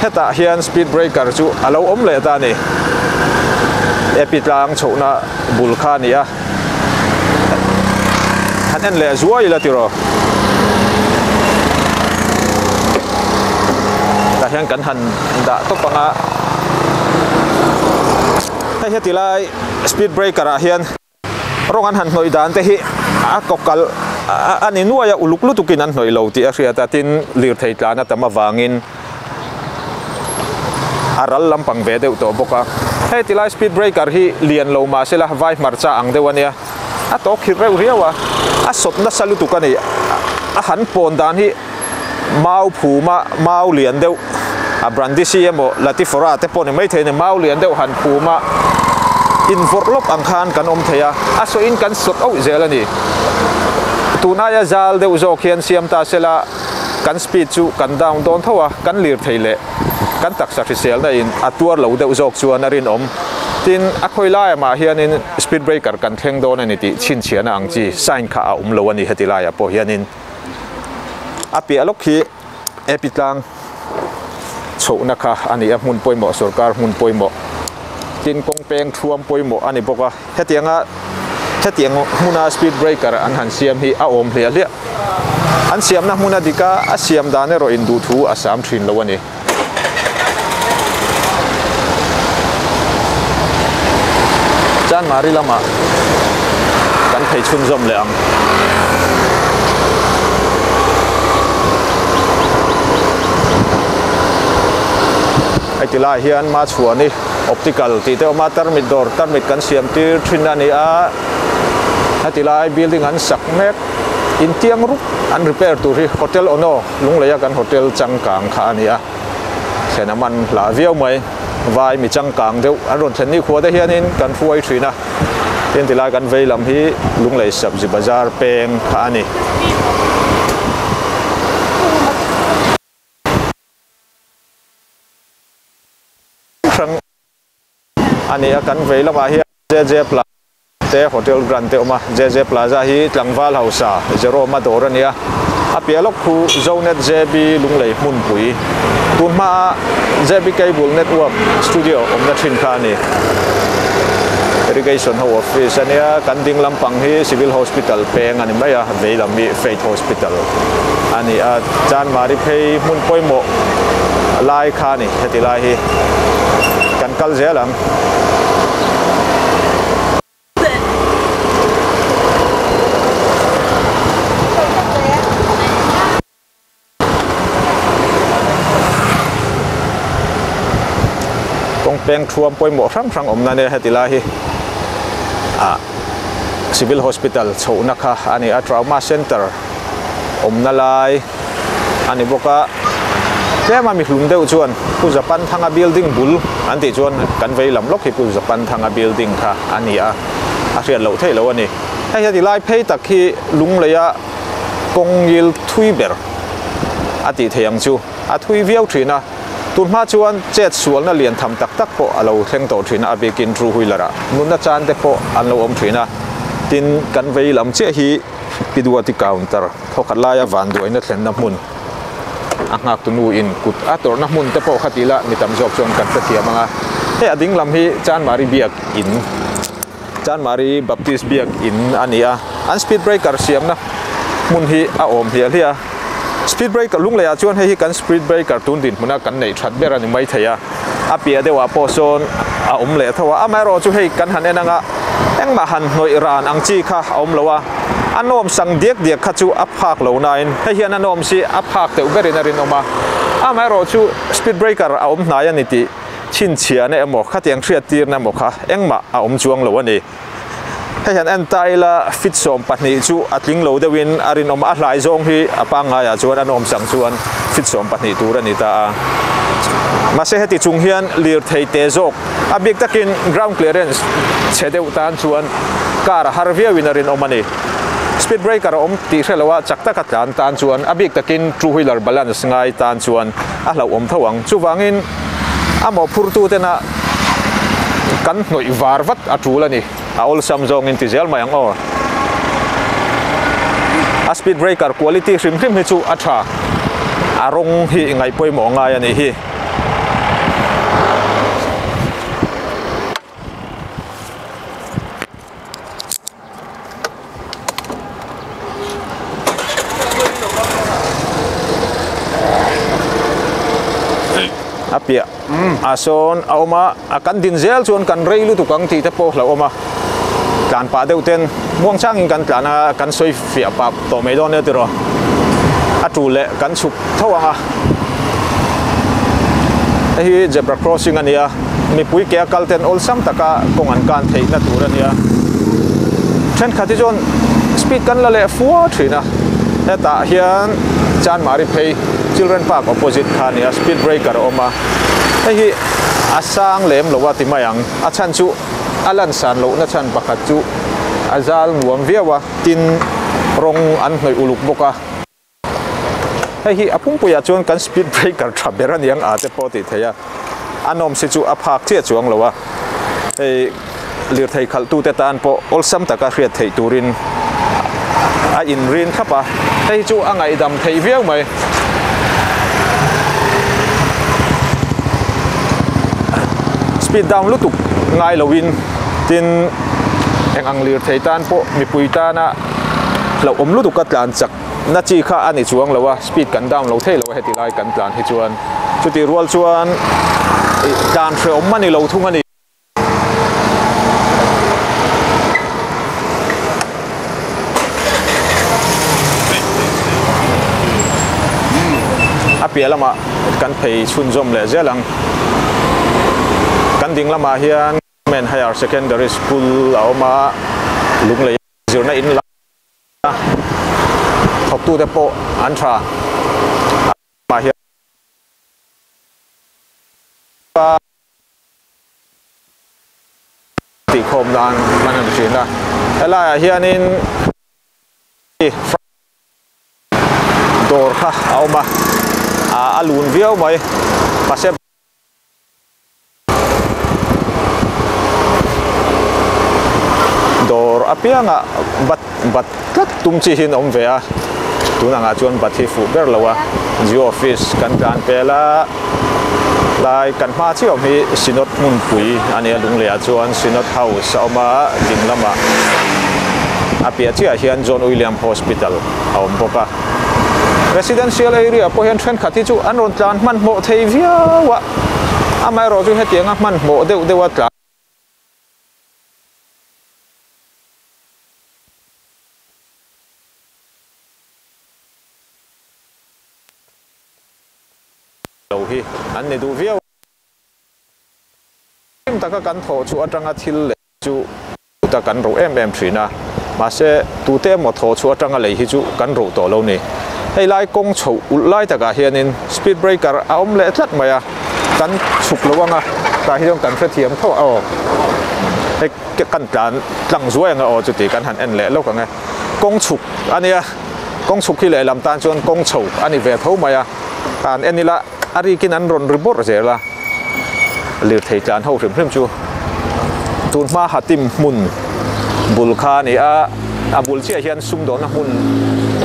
Hetah hian speed breaker chu a lo awm leh ta a ni. Epi tlang chhohna bul kha a ni a. Han en leh zuai ila tiraw. Tah hian kan han dah tawp ang a. Hei heti lai speed breaker ah hian rawng an han hnawih dan te hi a kaw kalh a ni nuai a, uluk lutukin an hnawih lo tih a hriat a, tin lirthei tlan a tam avangin a ral lampang ve deuh tawh bawk a. Hei tilai speed breaker hi lian lo mah sela vai hmarcha ang deuh a nia, a tawk khirh reuh riau a, a sawt nasa lutuk a ni. A han pawn dan hi mau phuma mau lian deuh a brandisi emaw latifora te pawh ni maithei a ni, mau lian deuh han phuma invawrh lawp ang khan kan awm thei a, a sawhin kan sawt auh zel a ni. Tun aia zal deuh zawk hian siam ta sela. Kan speed chu kan down dawn tho a, kan lir thei leh kan taksa hriselna in a tuar lo deuh zawk chuan a rinawm. Tin, a khawi laiah mah hianin speed breaker kan thleng dawn a ni tih chhinchhiahna ang chi sign kha a awm lo a ni heti laiah pawh hianin. A piah lawk hi Epi tlang chhohna kha a ni a, hmun pawimawh sorkar hmun pawimawh tin kawng peng thuam pawimawh a ni bawk a. Hetianga hetiang hmuna speed breaker an han siam hi a awm hliah hliah. An siamna hmuna dika a siam dan erawh in duh thu a sam thin lo a ni. Chanmari lamah kan phei chhunzawm leh ang. Heti lai hian Machhuani Optical tih te a awm a, tarmit dawr tarmit kan siam tir thin a ni a, heti lai building an sak mek intiang rup an repair tur hi Hotel Ono Lungleia kan hotel changkang kha a ni a, thlen a man hlah viau mai, vai mi changkang deuh an rawn thlen ni khua te hianin kan hruai thin a, tin ti lai kan vei lam hi Lunglei Sabzi Bazar peng kha a ni. Hrang a ni a, kan vei lamah hian JJ Plaza te Hotel Grand te a awm a, JJ Plaza hi tlangval hausa Jerome a dawr a ni a, a piah lawk khu Zonet JB Lunglei hmunpui tun hmaa JB Cable Network Studio awmna thin kha a ni. Irrigation ho office a nia, kan ding lampang hi Civil Hospital peng a ni mai a, vei lam hi Faith Hospital a ni a, Chanmari phei hmun pawimawh lai kha a ni heti lai hi kan kal zel ang. Kawng peng thuam pawimawh hrang hrang awmna nia heti lai hi ah Civil Hospital chhohna kha a ni a, Trauma Center awmna lai a ni bawk a, tlema mi hlum deuh chuan Pu Zapanthanga building bul an tih chuan kan vei lam lawk hi Pu Zapanthanga building kha a ni a, a hriat loh theih loh a ni. Hei heti lai phei tak hi Lungleia kawng ngil thui ber a tih theih ang chu a thui viau thin a, tun hma chuan chet sualna lian tham tak tak pawh a lo thleng tawh thin a, a bikin two wheeler ah nunna chan te pawh an lo awm thin a, tin kan vei lam chiah hi Piduati counter thawkhat laia vanduaina thlenna hmun a nghaktu nu in kut a tawrhna hmun te pawh kha tih lah mi tam zawk chuan kan hrethiam ang a, hei a ding lam hi Chanmari biak in Chanmari Baptist biak in a ni a, an speed breaker siamna hmun hi a awm hliah hliah a, speed breaker lungleiah chuan hei hi kan speed breaker tun dinhmuna kan neih that ber a ni maithei a, a piah deuhah pawh sawn a awm leh tho a, amaherawhchu chu hei kan han en anga engmah han hnawih ran ang chi kha a awm lo a, a nawm sang diak diak kha chu a phak lo nain hei hian a nawm si a phak deuh berin a rinawm a, amaherawhchu chu speed breaker a awm hnai a ni tih chhinchhiahna emaw khatiang hriattirna emaw kha engmah a awm chuang lo a ni. Hei hian en ta ila fit 12 chu a tling lo deuhin a rinawm a, a hlai zawng hi a pangngaiah chuan a nawm chang chuan fit 12 tur a ni ta a. Mahse heti chung hian lirthei te zawk a bik takin ground clearance chhe deuh tan chuan car a har viauin a rinawm a ni. Speed breaker a awm tih hre loa chak taka tlan tan chuan a bik takin two wheeler balance ngai tan chuan a hlauhawm tho ang. Chuvangin a mawhphurtu tena. kan hnawih var vat a tul a ni. A awlsam zawngin ti zel mai ang aw. A speed breaker quality hrim hrim hi chu a tha. A rawng hi ngaih pawimawh ngai a nih hi. A piah ah sawn a awm a a kan din zel chuan kan rei lutuk ang tih te pawh hlauhawm a tlan pah deuh ten muang changin kan tlan a kan sawi fiah pah tawh mai dawn nia tiraw a tul leh kan chhuk tho ang a hei hi zebra crossing a ni a. Mipui ke a kal ten awlsam taka kawng an kan theihna tur a nia. Thenkhat hi chuan speed kan la leh fua thin a, hetah hian Chanmari phei Children Park opposite kha a nia, speed breaker a awm a, hei hi a sang lem lo a ti mai ang, a chhan chu a lansan lohna chhan pakhat chu a zal nuam viau a, tin rawng an hnawih uluk bawk a. Hei hi a pumpuiah chuan kan speed breaker tha ber a niang a te pawh tih theih a, a nawm si chu a phak chiah chuang lo a, hei lirthei khalhtute tan pawh awlsam taka hriat theih turin a inrin thlap a, hei chu a ngaihdam theih viau mai. Speed down lutuk ngai loin tin eng ang lirthei tan pawh mipui tana hlauhawm lutuk a tlan chak na chi kha a ni chuang lo a, speed kan down lo thei lo a heti lai kan tlan hi chuan chutih rual chuan ih tlan hrehawm a ni lo thung a ni. A piah lamah kan phei chhunzawm leh zel ang, kan ding lamah hian Government Higher Secondary School a awm a, Lunglei zirna in la. Thawktute pawh an tha mah hian tihkhawm nan hman a ni thin a, helaiah hianin dawr kha a awm a, a lun viau mai mahse. Dawr apianga bat bat tlat tum chi hian awm ve a, tun angah chuan bat hi fuh ber lo a, Geo office kan tlan pel a, lai kan hma chiah awm hi Synod hmunpui a nia Lungleiah chuan Synod House a awm a, ding lamah a piah chiahah hian John William Hospital a awm bawk a. Residential area pawh hian thenkhat hi chu an rawn tlan hmanhmawh thei viau a, amaherawh chu hetianga hmanhmawh deuh deuh a tlan lo hi an ni duh viau a. Hlim taka kan thawh chu atanga thil leh chu ta kan ruh em em thin a, mahse tute emaw thaw chhuah atanga lei hi chu kan ruh tawh lo ni. Hei lai kawng chho ulh lai takah hianin speed breaker a awm leh tlat mai a, kan chhuk lo anga tah hi chuan kan hrethiam tho a aw. Hei kan tlan tlang zuai anga aw chuti kan han en leh lawk ang e. Kawng chhuk a nia, kawng chhuk hi lehlam tan chuan kawng chho a ni ve tho mai a, han en ila a rikin an rawn ri bawrh zel a. Lirthei tlan ho hrim hrim chu tun hma Hatim hmun bul kha a ni a, a bul chiah hian sumdawnna hmun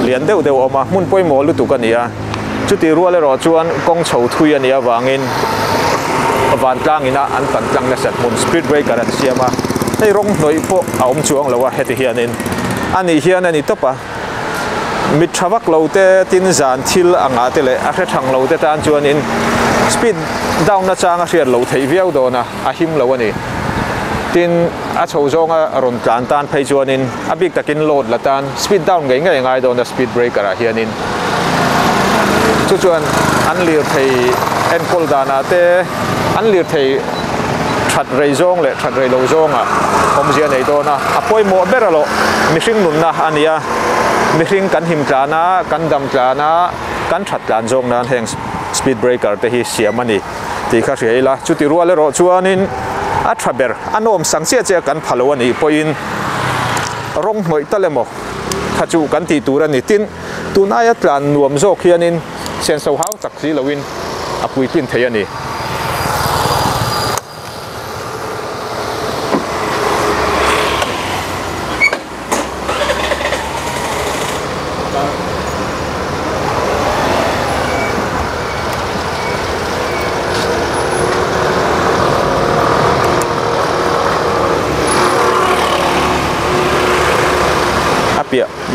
lian deuh deuh a awm a, hmun pawimawh lutuk a ni a, chutih rual erawh chuan kawng chho thui a nih avangin vantlang ina an tan tlang nasat hmun speed breaker an siam a, hei rawng hnawih pawh a awm chuang lo a heti hianin a nih hian a ni tawp a. Mit tha vak lo te tin zan thil anga te leh a hre thang lo te tan chuanin speed down nachang a hriat loh theih viau dawn a, a him lo a ni. Tin, a chho zawnga rawn tlan tan phei chuanin a bik takin load la tan speed down ngei ngei a ngai dawn a speed breaker ah hianin. Chu chuan an lirthei enkawl danah te an lirthei that rei zawng leh that rei lo zawngah awmzia nei dawn a, a pawimawh ber alawh mihring nunna a ni a, mihring kan him tlan a, kan dam tlan a, kan that tlan zawng nan heng speed breaker te hi siam a ni tih kha hria ila, chuti rual erawh chuanin a tha ber a nawm sang chiah chiah kan pha lo a nih pawhin rawng hnawih tal emaw kha chu kan tih tur a ni. Tin, tun aia tlan nuam zawk hianin senso hau tak si loin a puitlin thei a ni.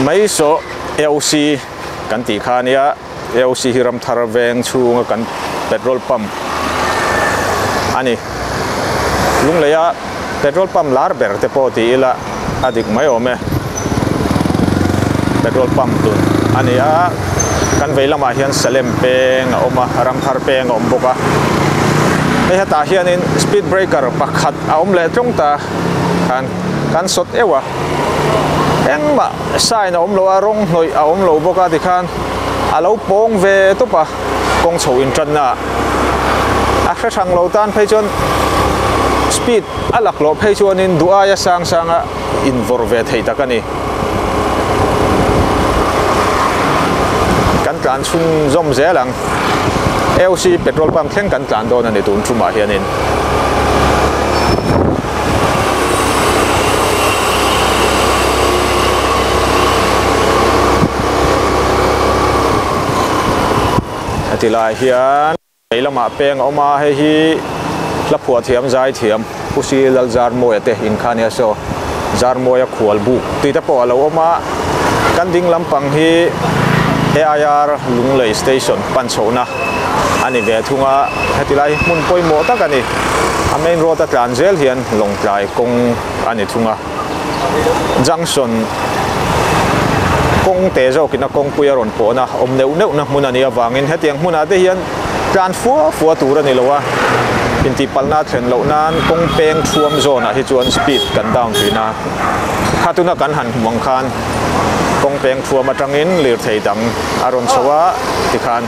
Mai saw AOC kan tih kha ania AOC hi Ramthar veng chhunga kan petrol pump a ni. Lungleia petrol pump lar ber te pawh ti ila a dik mai awm e. Petrol pump dun a ni a, kan vei lamah hian Salem peng a awm a, Ramthar peng a awm bawk a. Hei hetah hianin speed breaker pakhat a awm leh tlung ta khan kan sawt euh a. Engmah sign a awm lo a, rawng hnawih a awm lo bawk a tikhan a lo pawng ve tawp a, kawng chho intanna ah a hre hrang lo tan phei chuan speed a laklawh phei chuanin duh aia sang sanga invawrh ve thei tak a ni. Kan tlan chhunzawm zel ang. AOC petrol pump thleng kan tlan dawn a ni tun tumah hianin. Heti lai hian lei lamah peng a awm a, hei hi hla phuah thiam zai thiam Pu Si Lal Zarmawia te in kha nia saw Zarmawia khual buk tih te pawh a lo awm a, kan ding lampang hi AIR Lunglei Station pan chhohna a ni ve thung a, heti lai hi hmun pawimawh tak a ni, a main road a tlan zel hian Lawngtlai kawng a ni thung a. Junction kawng te zawkin a kawngpui a rawn pawhna awm neuh neuhna hmun a nih avangin hetiang hmunah te hian tlan fua fua tur a ni lo a, intihpalhna a thlen loh nan kawng peng thuam zawnah hi chuan speed kan down thin a, kha tuna kan han hmu ang khan kawng peng thuam atangin lirthei dang a rawn chho a tikhan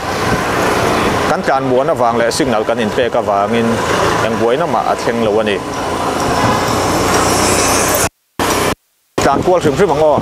kan tlan muan avang leh signal kan inpek avangin eng buaina mah a thleng lo a ni. Tlan kual hrim hrim ang aw.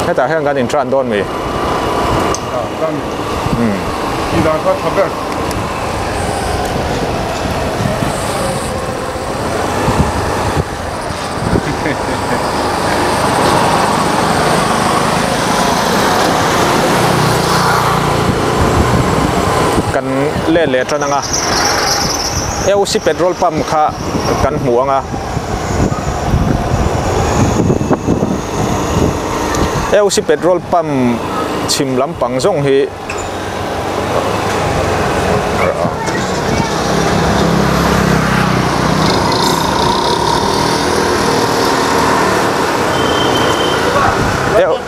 Hetah hian kan intran dawn mi. Kan let leh tan anga AOC petrol pump kha kan hmu anga. AOC petrol pump chhim lampang zawng hi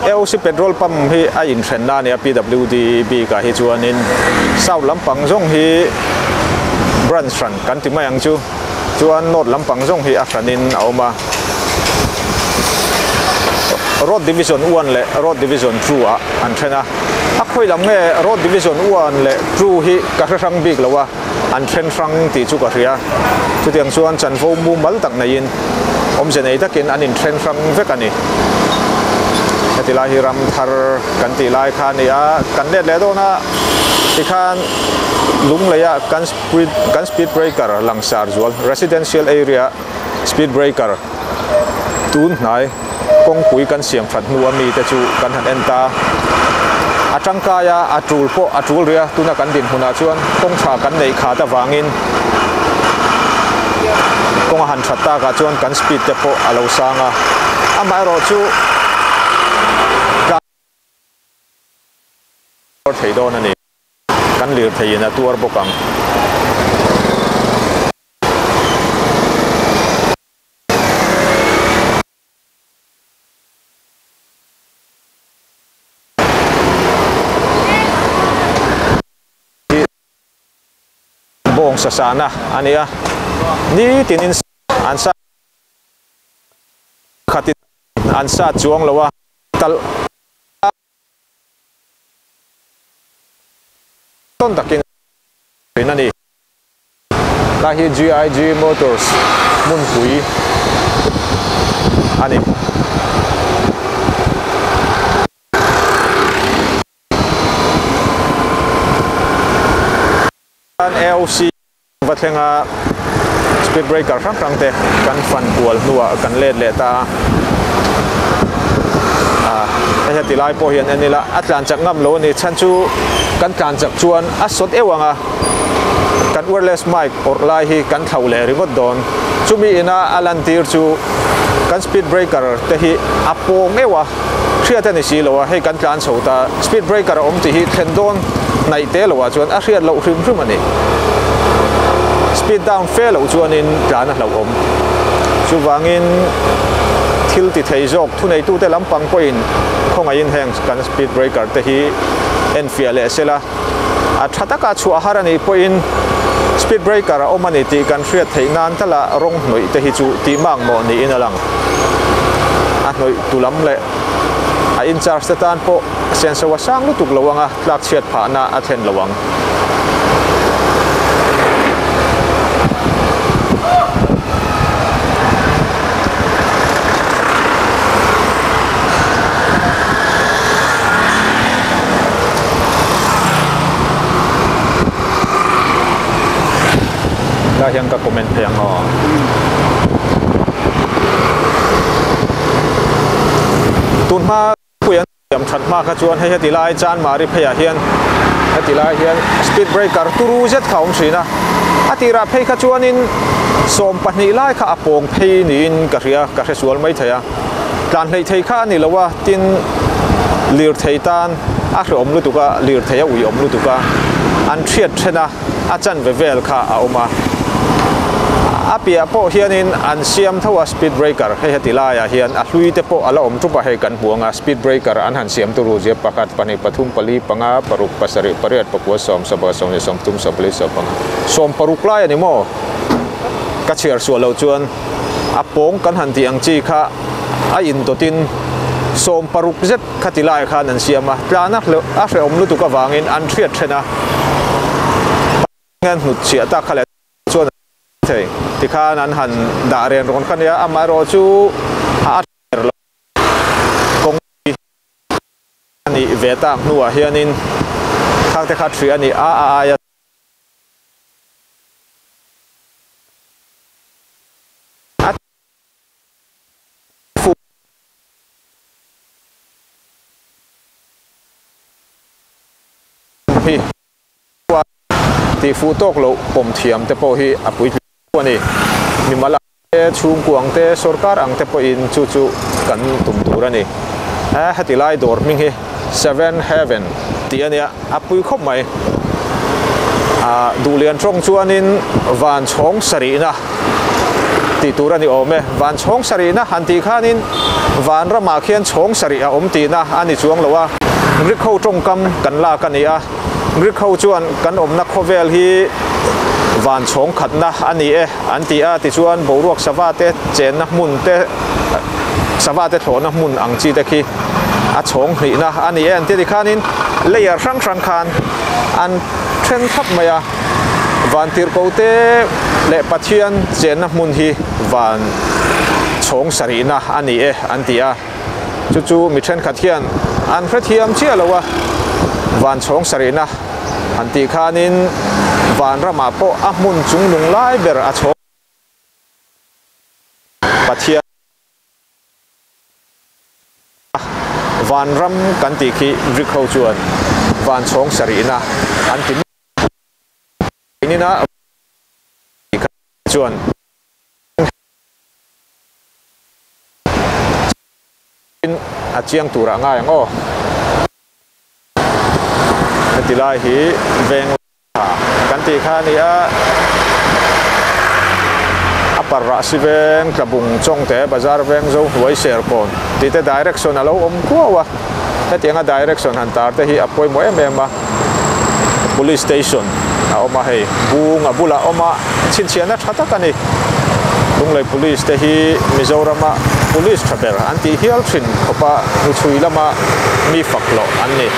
AOC petrol pump hi a inhrenna a nia PWD bikah hi chuanin south lampang zawng hi branch hran kan ti mai ang chu. Chuan north lampang zawng hi a hranin a awm a, Road Division 1 leh Road Division 2 ah an then a, a khawi lam nge Road Division 1 leh 2 hi ka hre hrang bik lo a, an then hrang tih chu ka hria. Chutiang chuan chanvo mumal tak neiin awmze nei takin an inthen hrang vek a ni. Heti lai hi ram thar kan tih lai kha a ni a, kan let leh dawn a tikhan Lungleia kan Kan speed breaker langsar zual residential area speed breaker tun hnai kawngpui kan siam that hnu a mite chu kan han en ta a tangkai a a tul pawh a tul rih a tuna kan dinhmunah chuan kawng tha kan neih khat avangin kawng a han that takah chuan kan speed te pawh a lo sang a amaherawhchu thei dawn a ni. Kan lirthei in a tuar bawk ang. Hi bawng sa sahna a ni a, nitin in an sa khatin an sa chuang lo a, talh tawn takin a ni. Lai hi GIG Motors hmunpui a ni. AOC va thleng a. Speed breaker hrang hrang te kan fan kual hnuah kan let leh ta a. Ah, hei heti lai pawh hian en ila a tlan chak ngam lo a ni. Chhan chu kan tlan chak chuan a sawt euh ang a, kan wireless mic awrh lai hi kan thlauh leh ringawt dawn. Chumi ina a lantir chu kan speed breaker te hi a pawng euh a, hriat a ni si lo a, hei kan tlan chho ta, speed breaker a awm tih hi thlen dawn hnaih te lo ah chuan a hriat loh hrim hrim a ni. Speed down fe loh chuanin tlan a hlauhawm. Chuvangin thil ti thei zawk thuneitute lampang pawhin khawngaihin heng kan speed breaker te hi enfiah leh sela, a tha taka chhuah har a nih pawhin speed breaker a awm a ni tih kan hriat theih nan tala rawng hnawih te hi chu tih mak mawh niin a lang. A hnawih tu lam leh a in charge te tan pawh senso a sang lutuk lo anga tlak chhiat phahna a thlen lo ang. Tlai hian ka comment phei ang aw. Tun hma pui an siam that hma kha chuan hei heti lai Chanmari pheiah hian heti lai hian speed breaker turu zet kha a awm thin a. A tirah phei kha chuanin 12 lai kha a pawng phei niin ka hria, ka hre sual mai thei a. Tlan hleih thei kha a ni lo a, tin lirthei tan a hrehawm lutuk a, lirthei a uiawm lutuk a, an thiat then a, a chanve vel kha a awm a. A piah pawh hianin an siam tho a speed breaker, hei heti laiah hian a hlui te pawh a la awm ṭup a, hei kan hmu ang a, speed breaker an han siam turu zia pakhat, pahnih, pathum, pali, panga, paruk, pasarih, pariat, pakua, sawm, sawmpa, sawmhnih, sawmthum, sawmpali, sawmpanga, sawmparuk lai a ni maw? Ka chhiar suah loh chuan. A pawng kan han tih ang chi kha a indawtin 16 zet kha ti lai khan an siam a, tlan a a hrehawm lutuk avangin an hriat then a, an hnut chhiah tak kha leh chuan an thei tikhan an han dah ren rawn kha nia, amaherawhchu a ṭher lo kawng hi a nih ve tak hnuah hianin khang te kha ṭhih a ni a, a aia. A fu hi tih fuh tawk loh pawm thiam te pawh hi a puitling a ni. Mimal ang te, chhungkua ang te, sorkar ang te pawhin chu chu kan tum tur a ni. Heti lai dawr hming hi Seven Heaven tih a nia, a pui khawp mai. Duhlian tawng chuanin van chhawng sarihna tih tur a ni awm e. Van chhawng sarihna han tih khanin van ramah khian chhawng sarih a awm tihna a ni chuang lo a. Greek ho tawngkam kan lak a ni a, Greek ho chuan kan awmna khawvel hi van chhawng khatna a ni e an ti a, tichuan boruak sava te chenna hmun te, sava te thlawhna hmun ang chi te khi a chhawng hnihna a ni e an ti a tikhanin layer hrang hrang khan an then thlap mai a, Vantirhkoh te leh Pathian chenna hmun hi van chhawng sarihna a ni e an ti a, chu chu mi thenkhat hian an hrethiam chiah lo a, van chhawng sarihna an tih khanin van ramah pawh a hmun chungnung lai ber a chhawng Pathian. Vanram kan tih khi Greek ho chuan van chhawng sarihna an ti mai a, chuan a chiang turah ngai ang aw. Heti lai hi veng kan tih kha a ni a, a parrah si veng tlabung chawngte bazar veng zo hnuai serkawn tih te direction a lo awm kuau a, hetianga direction han tar te hi a pawimawh em em a, police station a awm a hei bung a bulah a awm a chhinchhiahna tha tak a ni, Lunglei police te hi Mizorama police tha ber an tih hial thin khawpa hnuchhui lama mi fak hlawh an ni.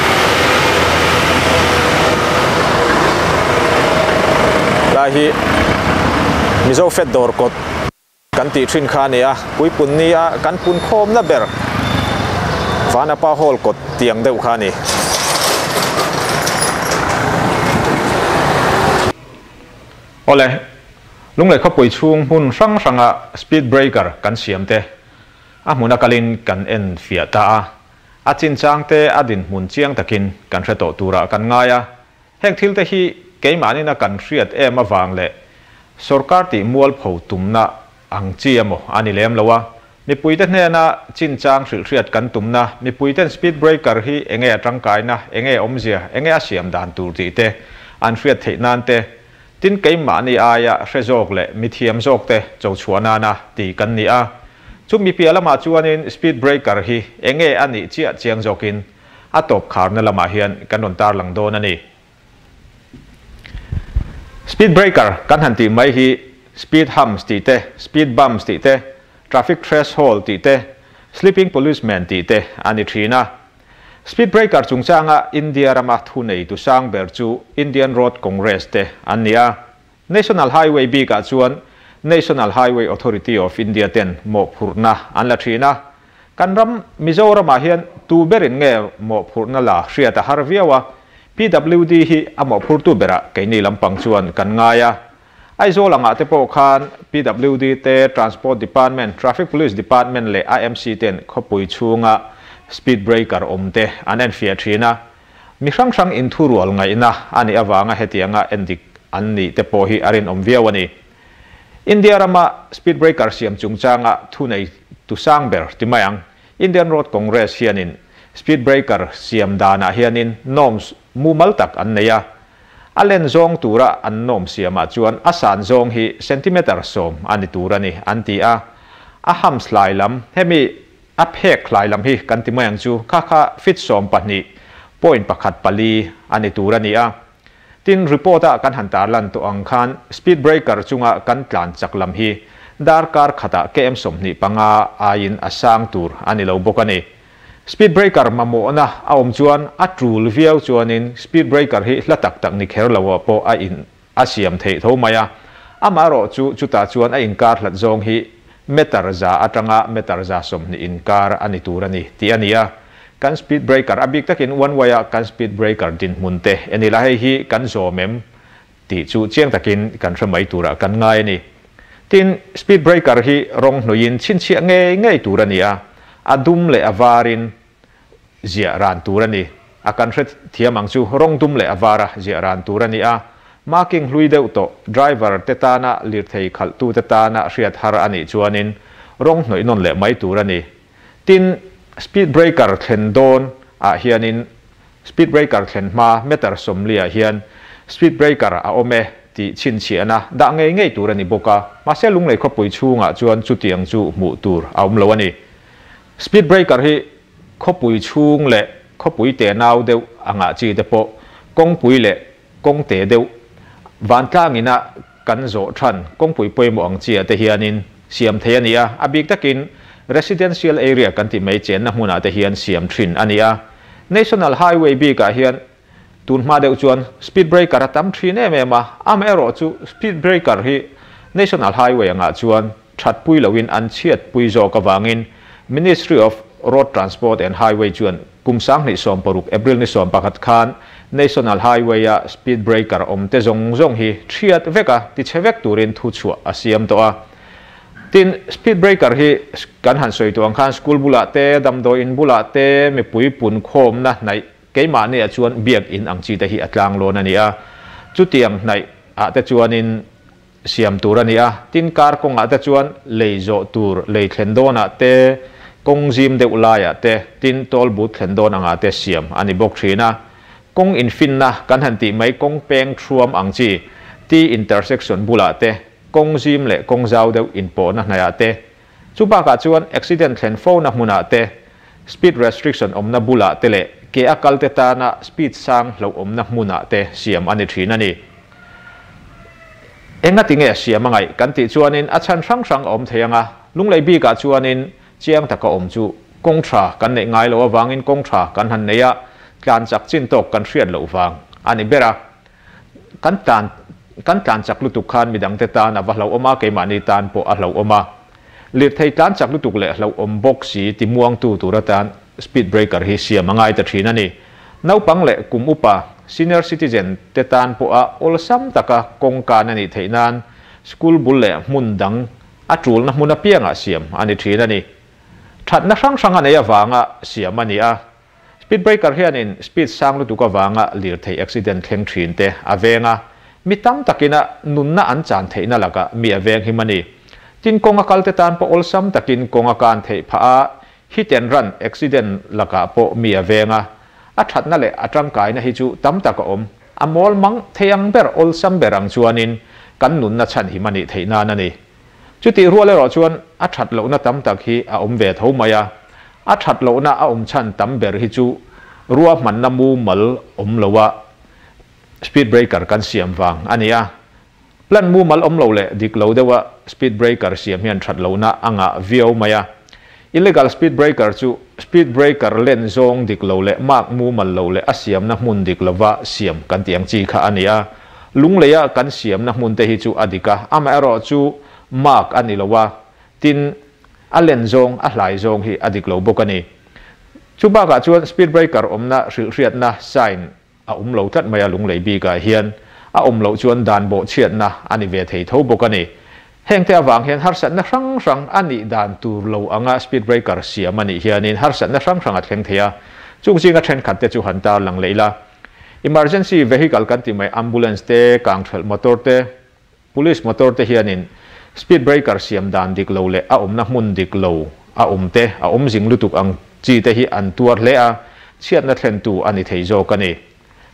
Lai hi Mizo Fet dawr kawt kan tih thin kha a ni a, puipun nia kan pun khawmna ber Vanapa Hall kawt tiang deuh kha a ni. Awle. Lunglei khawpui chhung hmun hrang hranga speed breaker kan siam te a hmuna kalin kan en fiah ta a, a chinchang te a dinhmun chiang takin kan hre tawh turah kan ngai a. Heng thil te hi keimahnin a kan hriat em avang leh sorkar tih mualpho tumna ang chi emaw a ni lem lo a, mipuite hnena chinchang hrilhhriat kan tumna, mipuiten speed breaker hi enge a tangkaina, enge awmzia, enge a siam dan tur tih te an hriat theih nan te, tin keimahni aia hre zawk leh mithiam zawk te cho chhuah nana ti kan ni a. Chumi piah lamah chuanin speed breaker hi enge a nih chiah chiang zawkin a tawp kharna lamah hian kan rawn tarlang dawn a ni. Speed breaker kan han tih mai hi speed humps tih te, speed bumps tih te, traffic threshold tih te, sleeping policeman tih te a ni thin a. Speed breaker chungchanga India rama thuneitu sang ber chu Indian Road Congress te an ni a. National Highway bikah chuan National Highway Authority of India ten mawhphurhna an la thin a. Kan ram Mizoramah hian tu berin nge mawhphurhna la hriat a har viau a, PWD hi a mawhphurtu berah keini lampang chuan kan ngai a. Aizawl angah te pawh khan PWD te, Transport Department, Traffic Police Department leh AMC ten khawpui chhunga speed breaker awm te an enfiah thin a. Mi hrang hrang inthurual ngaihna a nih avanga hetianga endik an nih te pawh hi a rinawm viau a ni. India rama speed breaker siam chungchanga thunei tu sang ber ti mai ang. Indian Road Congress hianin speed breaker siam danah hianin norms mumal tak an nei a. A len zawng tura an norm siamah chuan a san zawng hi centimeter 10 a ni tur a ni an ti a. A humps hlai lam, hemi a phek hlai lam hi kan ti mai ang chu, kha kha feet 12.14 a ni tur a ni a. Tin, report a kan han tarlan tawh ang khan speed breaker chunga kan tlan chak lam hi darkar khatah km 25 aiin a sang tur a ni lo bawk a ni. Speed breaker mamawhna a awm chuan a tul viau chuanin speed breaker hi hla tak tak ni kher lo pawh a in a siam theih tho mai a. Amaherawh chu chutah chuan a inkar hlat zawng hi meter 100 atanga meter 120 inkar a ni tur a ni tih a ni a. Kan speed breaker a bik takin one way a kan speed breaker dinhmun te enila hei hi kan zawm em tih chu chiang takin kan hre mai turah kan ngai a ni. Tin, speed breaker hi rawng hnuiin chhinchhiah ngei ngei tur a ni a, a dum leh a varin ziah ran tur a ni. A kan hre thiam ang chu rawng dum leh a vara ziah ran tur a ni a. Marking hlui deuh tawh driver te tana lirthei khalhtu te tana hriat har a nih chuanin rawng hnawih nawn leh mai tur a ni. Tin, speed breaker thlen dawn ah hianin speed breaker thlen hma meter 40 ah hian speed breaker a awm e tih chhinchhiahna dah ngei ngei tur a ni bawk a. Mahse lunglei khawpui chhungah chuan chutiang chu hmuh tur a awm lo a ni. Speed breaker hi khawpui chhung leh khawpui te nau deuh angah chi te pawh kawngpui leh kawngte deuh vantlangina kan zawh than kawngpui pawimawh ang chi ah te hianin siam thei a ni a. A bik takin residential area kan ti mai chenna hmunah te hian siam thin a ni a. National Highway bikah hian tun hma deuh chuan speed breaker a tam thin em em a. Amaherawh chu speed breaker hi National Highway angah chuan thatpui loin an chhiat pui zawk awangin Ministry of Road Transport and Highway chuan kum 2016 April ni 11 khan National Highway a speed breaker awm te zawng zawng hi thiat veka ti chhe vek turin thu chhuah a siam tawh a. Tin, speed breaker hi kan han sawi tu ang khan school bulah te, damdawi in bulah te, mipui pun khawm na hnaih keimahni ah chuan biak in ang chi te hi a tlang lawn a ni a. Chutiang hnaih ah te chuanin siam tur a ni a. Tin, kar kawngah te chuan lei zawh tur lei thlen dawnah te, kawng zim deuh laiah te, tin toll booth thlen dawn angah te siam a ni bawk thin a. Kawng infinna kan han tih mai kawng peng thuam ang chi T intersection bulah te, kawng zim leh kawng zau deuh inpawhna hnaihah te, chu bakah chuan accident thlen fo na hmunah te, speed restriction awmna bulah te leh ke a kal te tana speed sang hlo awmna hmunah te siam a ni thin a ni. Enga ti nge siam a ngaih kan tih chuanin a chhan hrang hrang a awm thei anga. Lunglei bikah chuanin chiang taka awm chu kawng tha kan neih ngai lo awangin kawng tha kan han nei a, tlan chak chin tawk kan hriat loh vang a ni ber a. Kan tlan kan tlan chak lutuk khan midang te tan a va hlo awm a, keimahni tan pawh a hlo awm a. Lirthei tlan chak lutuk leh hlo awm bawk si ti muang tu tur atan speed breaker hi siam a ngai ta thin a ni. Naupang leh kum upa senior citizen te tan pawh a awlsam taka kawng kan a nih theih nan School bul leh hmun dang a tulna hmun apiangah siam a ni thin a ni. Thatna hrang hrang a nei avanga siam a ni a. Speed breaker hianin speed sang lutuk avanga lirthei accident thleng thin te a veng a, mi tam takina nunna an chan theihna lakah mi a veng him a ni. Tin kawng a kalte tan pawh awlsam takin kawng a kan theih phah a, hit and run accident lakah pawh mi a veng a. A thatna leh a tangkaina hi chu tam tak a awm. A mawl mang thei ang ber awlsam ber ang chuanin kan nunna chhan him a nih theih nan a ni. Chutih rual erawh chuan a that lohna tam tak hi a awm ve tho mai a. A that lohna a awm chhan tam ber hi chu ruahmanna mumal awm loa speed breaker kan siam vang a ni a. Plan mumal awm lo leh dik lo deuha speed breaker siam hian that lohna a ngah viau mai a. Illegal speed breaker chu speed breaker len zawng dik lo leh mark mumal lo leh a siamna hmun dik lova siam kan tih ang chi kha a ni a. Lungleia kan siamna hmun te hi chu a dik a, amaherawh chu mark a ni lo a, tin a len zawng a hlai zawng hi a dik lo bawk a ni. Chu bakah chuan speed breaker awmna hrilhhriatna sign a awm lo tlat mai a, lunglei bikah hian a awm loh chuan dan bawhchhiatna a ni ve thei tho bawk a ni. Hengte avang hian harsatna hrang hrang a nih dan tur lo anga speed breaker siam a nih hianin harsatna hrang hrang a thleng thei a, chung zinga thenkhat te chu han tarlang leh ila. Emergency vehicle kan tih mai ambulance te, kangthelh motor te, Police motor te hianin speed breaker siam dan dik lo leh a awmna hmun dik lo a awm te, a awm zing lutuk ang chi te hi an tuar hle a, chhiatna thlentu a ni thei zawk a ni.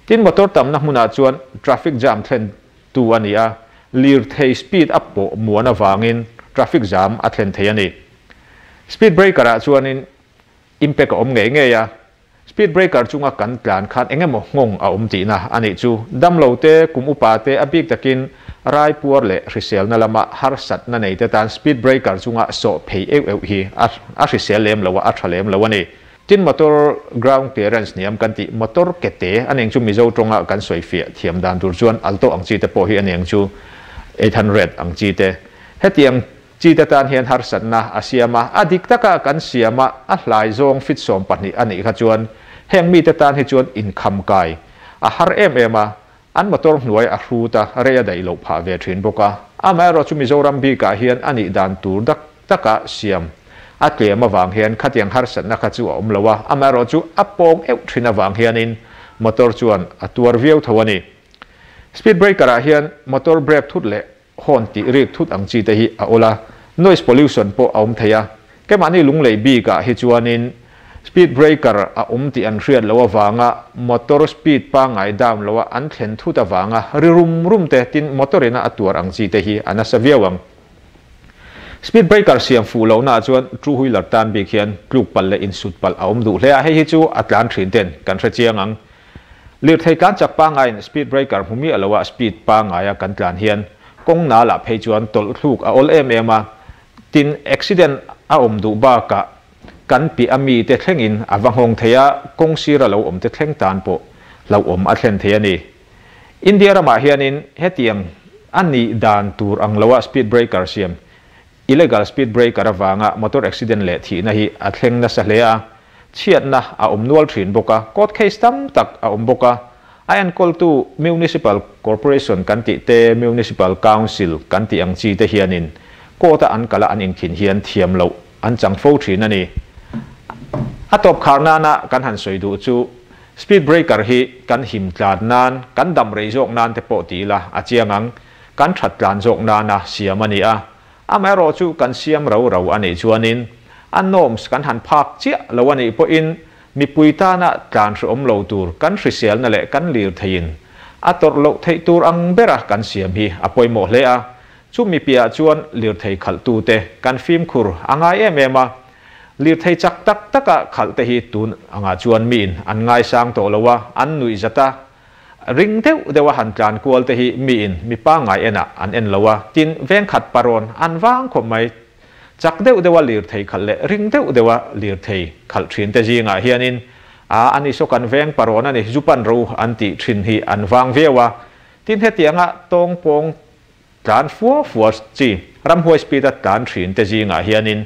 Tin, motor tamna hmunah chuan traffic jam thlentu a ni a, lirthei speed a pawh muan avangin traffic jam a thlen thei a ni. Speed breaker ah chuanin impact a awm ngei ngei a, Speed breaker chunga kan tlan khan eng emaw nghawng a awm tihna a nih chu. Damlo te, kum upa te, a bik takin rai puar leh hriselna lama harsatna nei te tan speed breaker chunga sawh phei euh euh hi a hrisel lem lo a, a tha lem lo a ni. Tin motor ground clearance hniam kan tih motor ke te a neng chu Mizo tawnga kan sawi fiah thiam dan tur chuan alto ang chi te pawh hi a neng chu 800 ang chi te. Hetiang Chite tan hian harsatna a siam a, a dik taka kan siam a, a hlai zawng fit 12 a nih kha chuan heng mite tan hi chuan inkham kai a har em em a, an motor hnuai a hrut a, rei a daih loh phah ve thin bawk a. Amaherawhchu Mizoram bikah hian a nih dan tur dak taka siam a tlem avang hian khatiang harsatna kha chu a awm lo a, amaherawhchu a pawng euh thin avang hianin motor chuan a tuar viau tho a ni. Speed breaker ah hian motor brake thut leh Horn tih rik thut ang chi te hi a awl a, noise pollution pawh a awm thei a. Keimahni lunglei bikah hi chuanin speed breaker a awm tih an hriat loh avanga motor speed pangngai down loha an thlen thut avanga ri rum rum te tin motor ina a tuar ang chi te hi a nasa viau ang. Speed breaker siam fuh lohnaah chuan two wheeler tan bik hian tluk palh leh insut palh a awm duh hle a, hei hi chu a tlan thin ten kan hre chiang ang. Lirthei tlan chak pangaiin speed breaker hmu miah loa speed pangaia kan tlan hian kawng nalah phei chuan tawlh thluk a awl em em a, tin accident a awm duh bakah kan piah a mite thlengin a va nghawng thei a, kawng sira lo awmte thleng tan pawh hlauhawm a thlen thei a ni. India ramah hianin hetiang a nih dan tur ang loa speed breaker siam illegal speed breaker avanga motor accident leh thihna hi a thleng nasa hle a, chhiatna a awm nual thin bawk a, court case tam tak a awm bawk a. A enkawltu Municipal Corporation kan tih te, Municipal Council kan tih ang chi te hianin court-a an kala an inkhin hian thiam loh an chang fo thin a ni. A tawp khar nana kan han sawi duh chu speed breaker hi kan him tlan nan, kan dam rei zawk nan te pawh ti ila a chiang ang, kan that tlan zawk nana siam a ni a. Amaherawh chu kan siam rau rau a nih chuanin a norms kan han phak chiah lo a nih pawhin mipui tana tlan hrehawm lo tur kan hriselna leh kan lir theiin a tawrh loh theih tur ang bera kan siam hi a pawimawh hle a. Chumi piahah chuan lirthei khalhtute kan fimkhur a ngai em em a. Lirthei chak tak taka khalhte hi tun angah chuan miin an ngaisang tawh lo a, an nuihzat a. Ring deuh deuh a han tlan kual te hi miin mi pangngai enah an en lo a, tin vengkhat parawn an vang khawp mai. Chak deuh deuh a lirthei khalh leh ring deuh deuh a lirthei khalh thin te zingah hianin a ani saw kan veng parawn a ni, zupan ro an tih thin hi an vang viau a. Tin hetianga tawng pawng Tlan fua fua chi, ramhuai speed a tlan thin te zingah hianin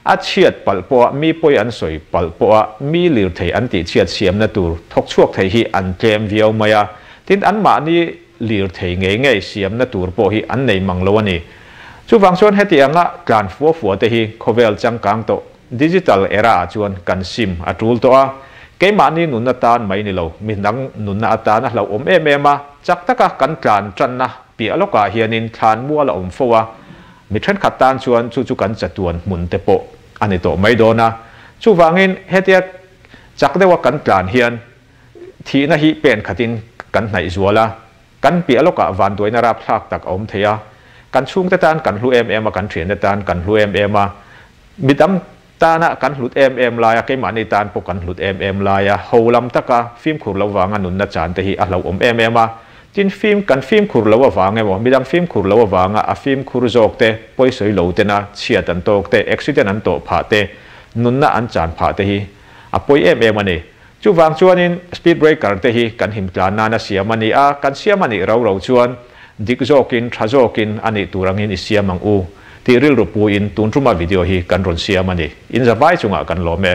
a chhiat palh pawha mi pawi an sawi palh pawha mi lirthei an tih chhiat siamna tur thawk chhuak thei hi an tlem viau mai a. Tin, anmahni lirthei ngei ngei siamna tur pawh hi an nei mang lo a ni. Chuvang chuan heti anga tlan fua fua te hi khawvel changkang tawh digital era ah chuan kan sim a tul tawh a, keimahni nunna tan mai ni lo, midang nunna atan a hlauhawm em em a, chak taka kan tlan tanna piah lawkah hianin thlan mual a awm fo a, mi thenkhat tan chuan chu chu kan chatuan hmun te pawh a ni tawh mai dawn a. Chuvangin hetia chak deuha kan tlan hian thihna hi pen khatin kan hnaih zual a, kan piah lawkah vanduaina rapthlak tak a awm thei a, kan chhungte tan kan hlu em em a, kan thiante tan kan hlu em em a, midang tana kan hlut em em laia keimahni tan pawh kan hlut em em laia ho lam taka fimkhur lo vanga nunna chan te hi a hlauhawm em em a, tin fim kan fimkhur lo avang emaw midang fimkhur lo avanga a fimkhur zawk te pawisawi lo tena chhiat an tawk te accident an tawh phah te nunna an chan phah te hi a pawi em em a ni. Chuvang chuanin speed breaker te hi kan him tlan nana siam a ni a, kan siam a nih ro ro chuan dik zawkin tha zawkin a nih tur angin i siam ang u tih rilru puiin tun tuma video hi kan rawn siam a ni. In zavai chungah kan lawm e.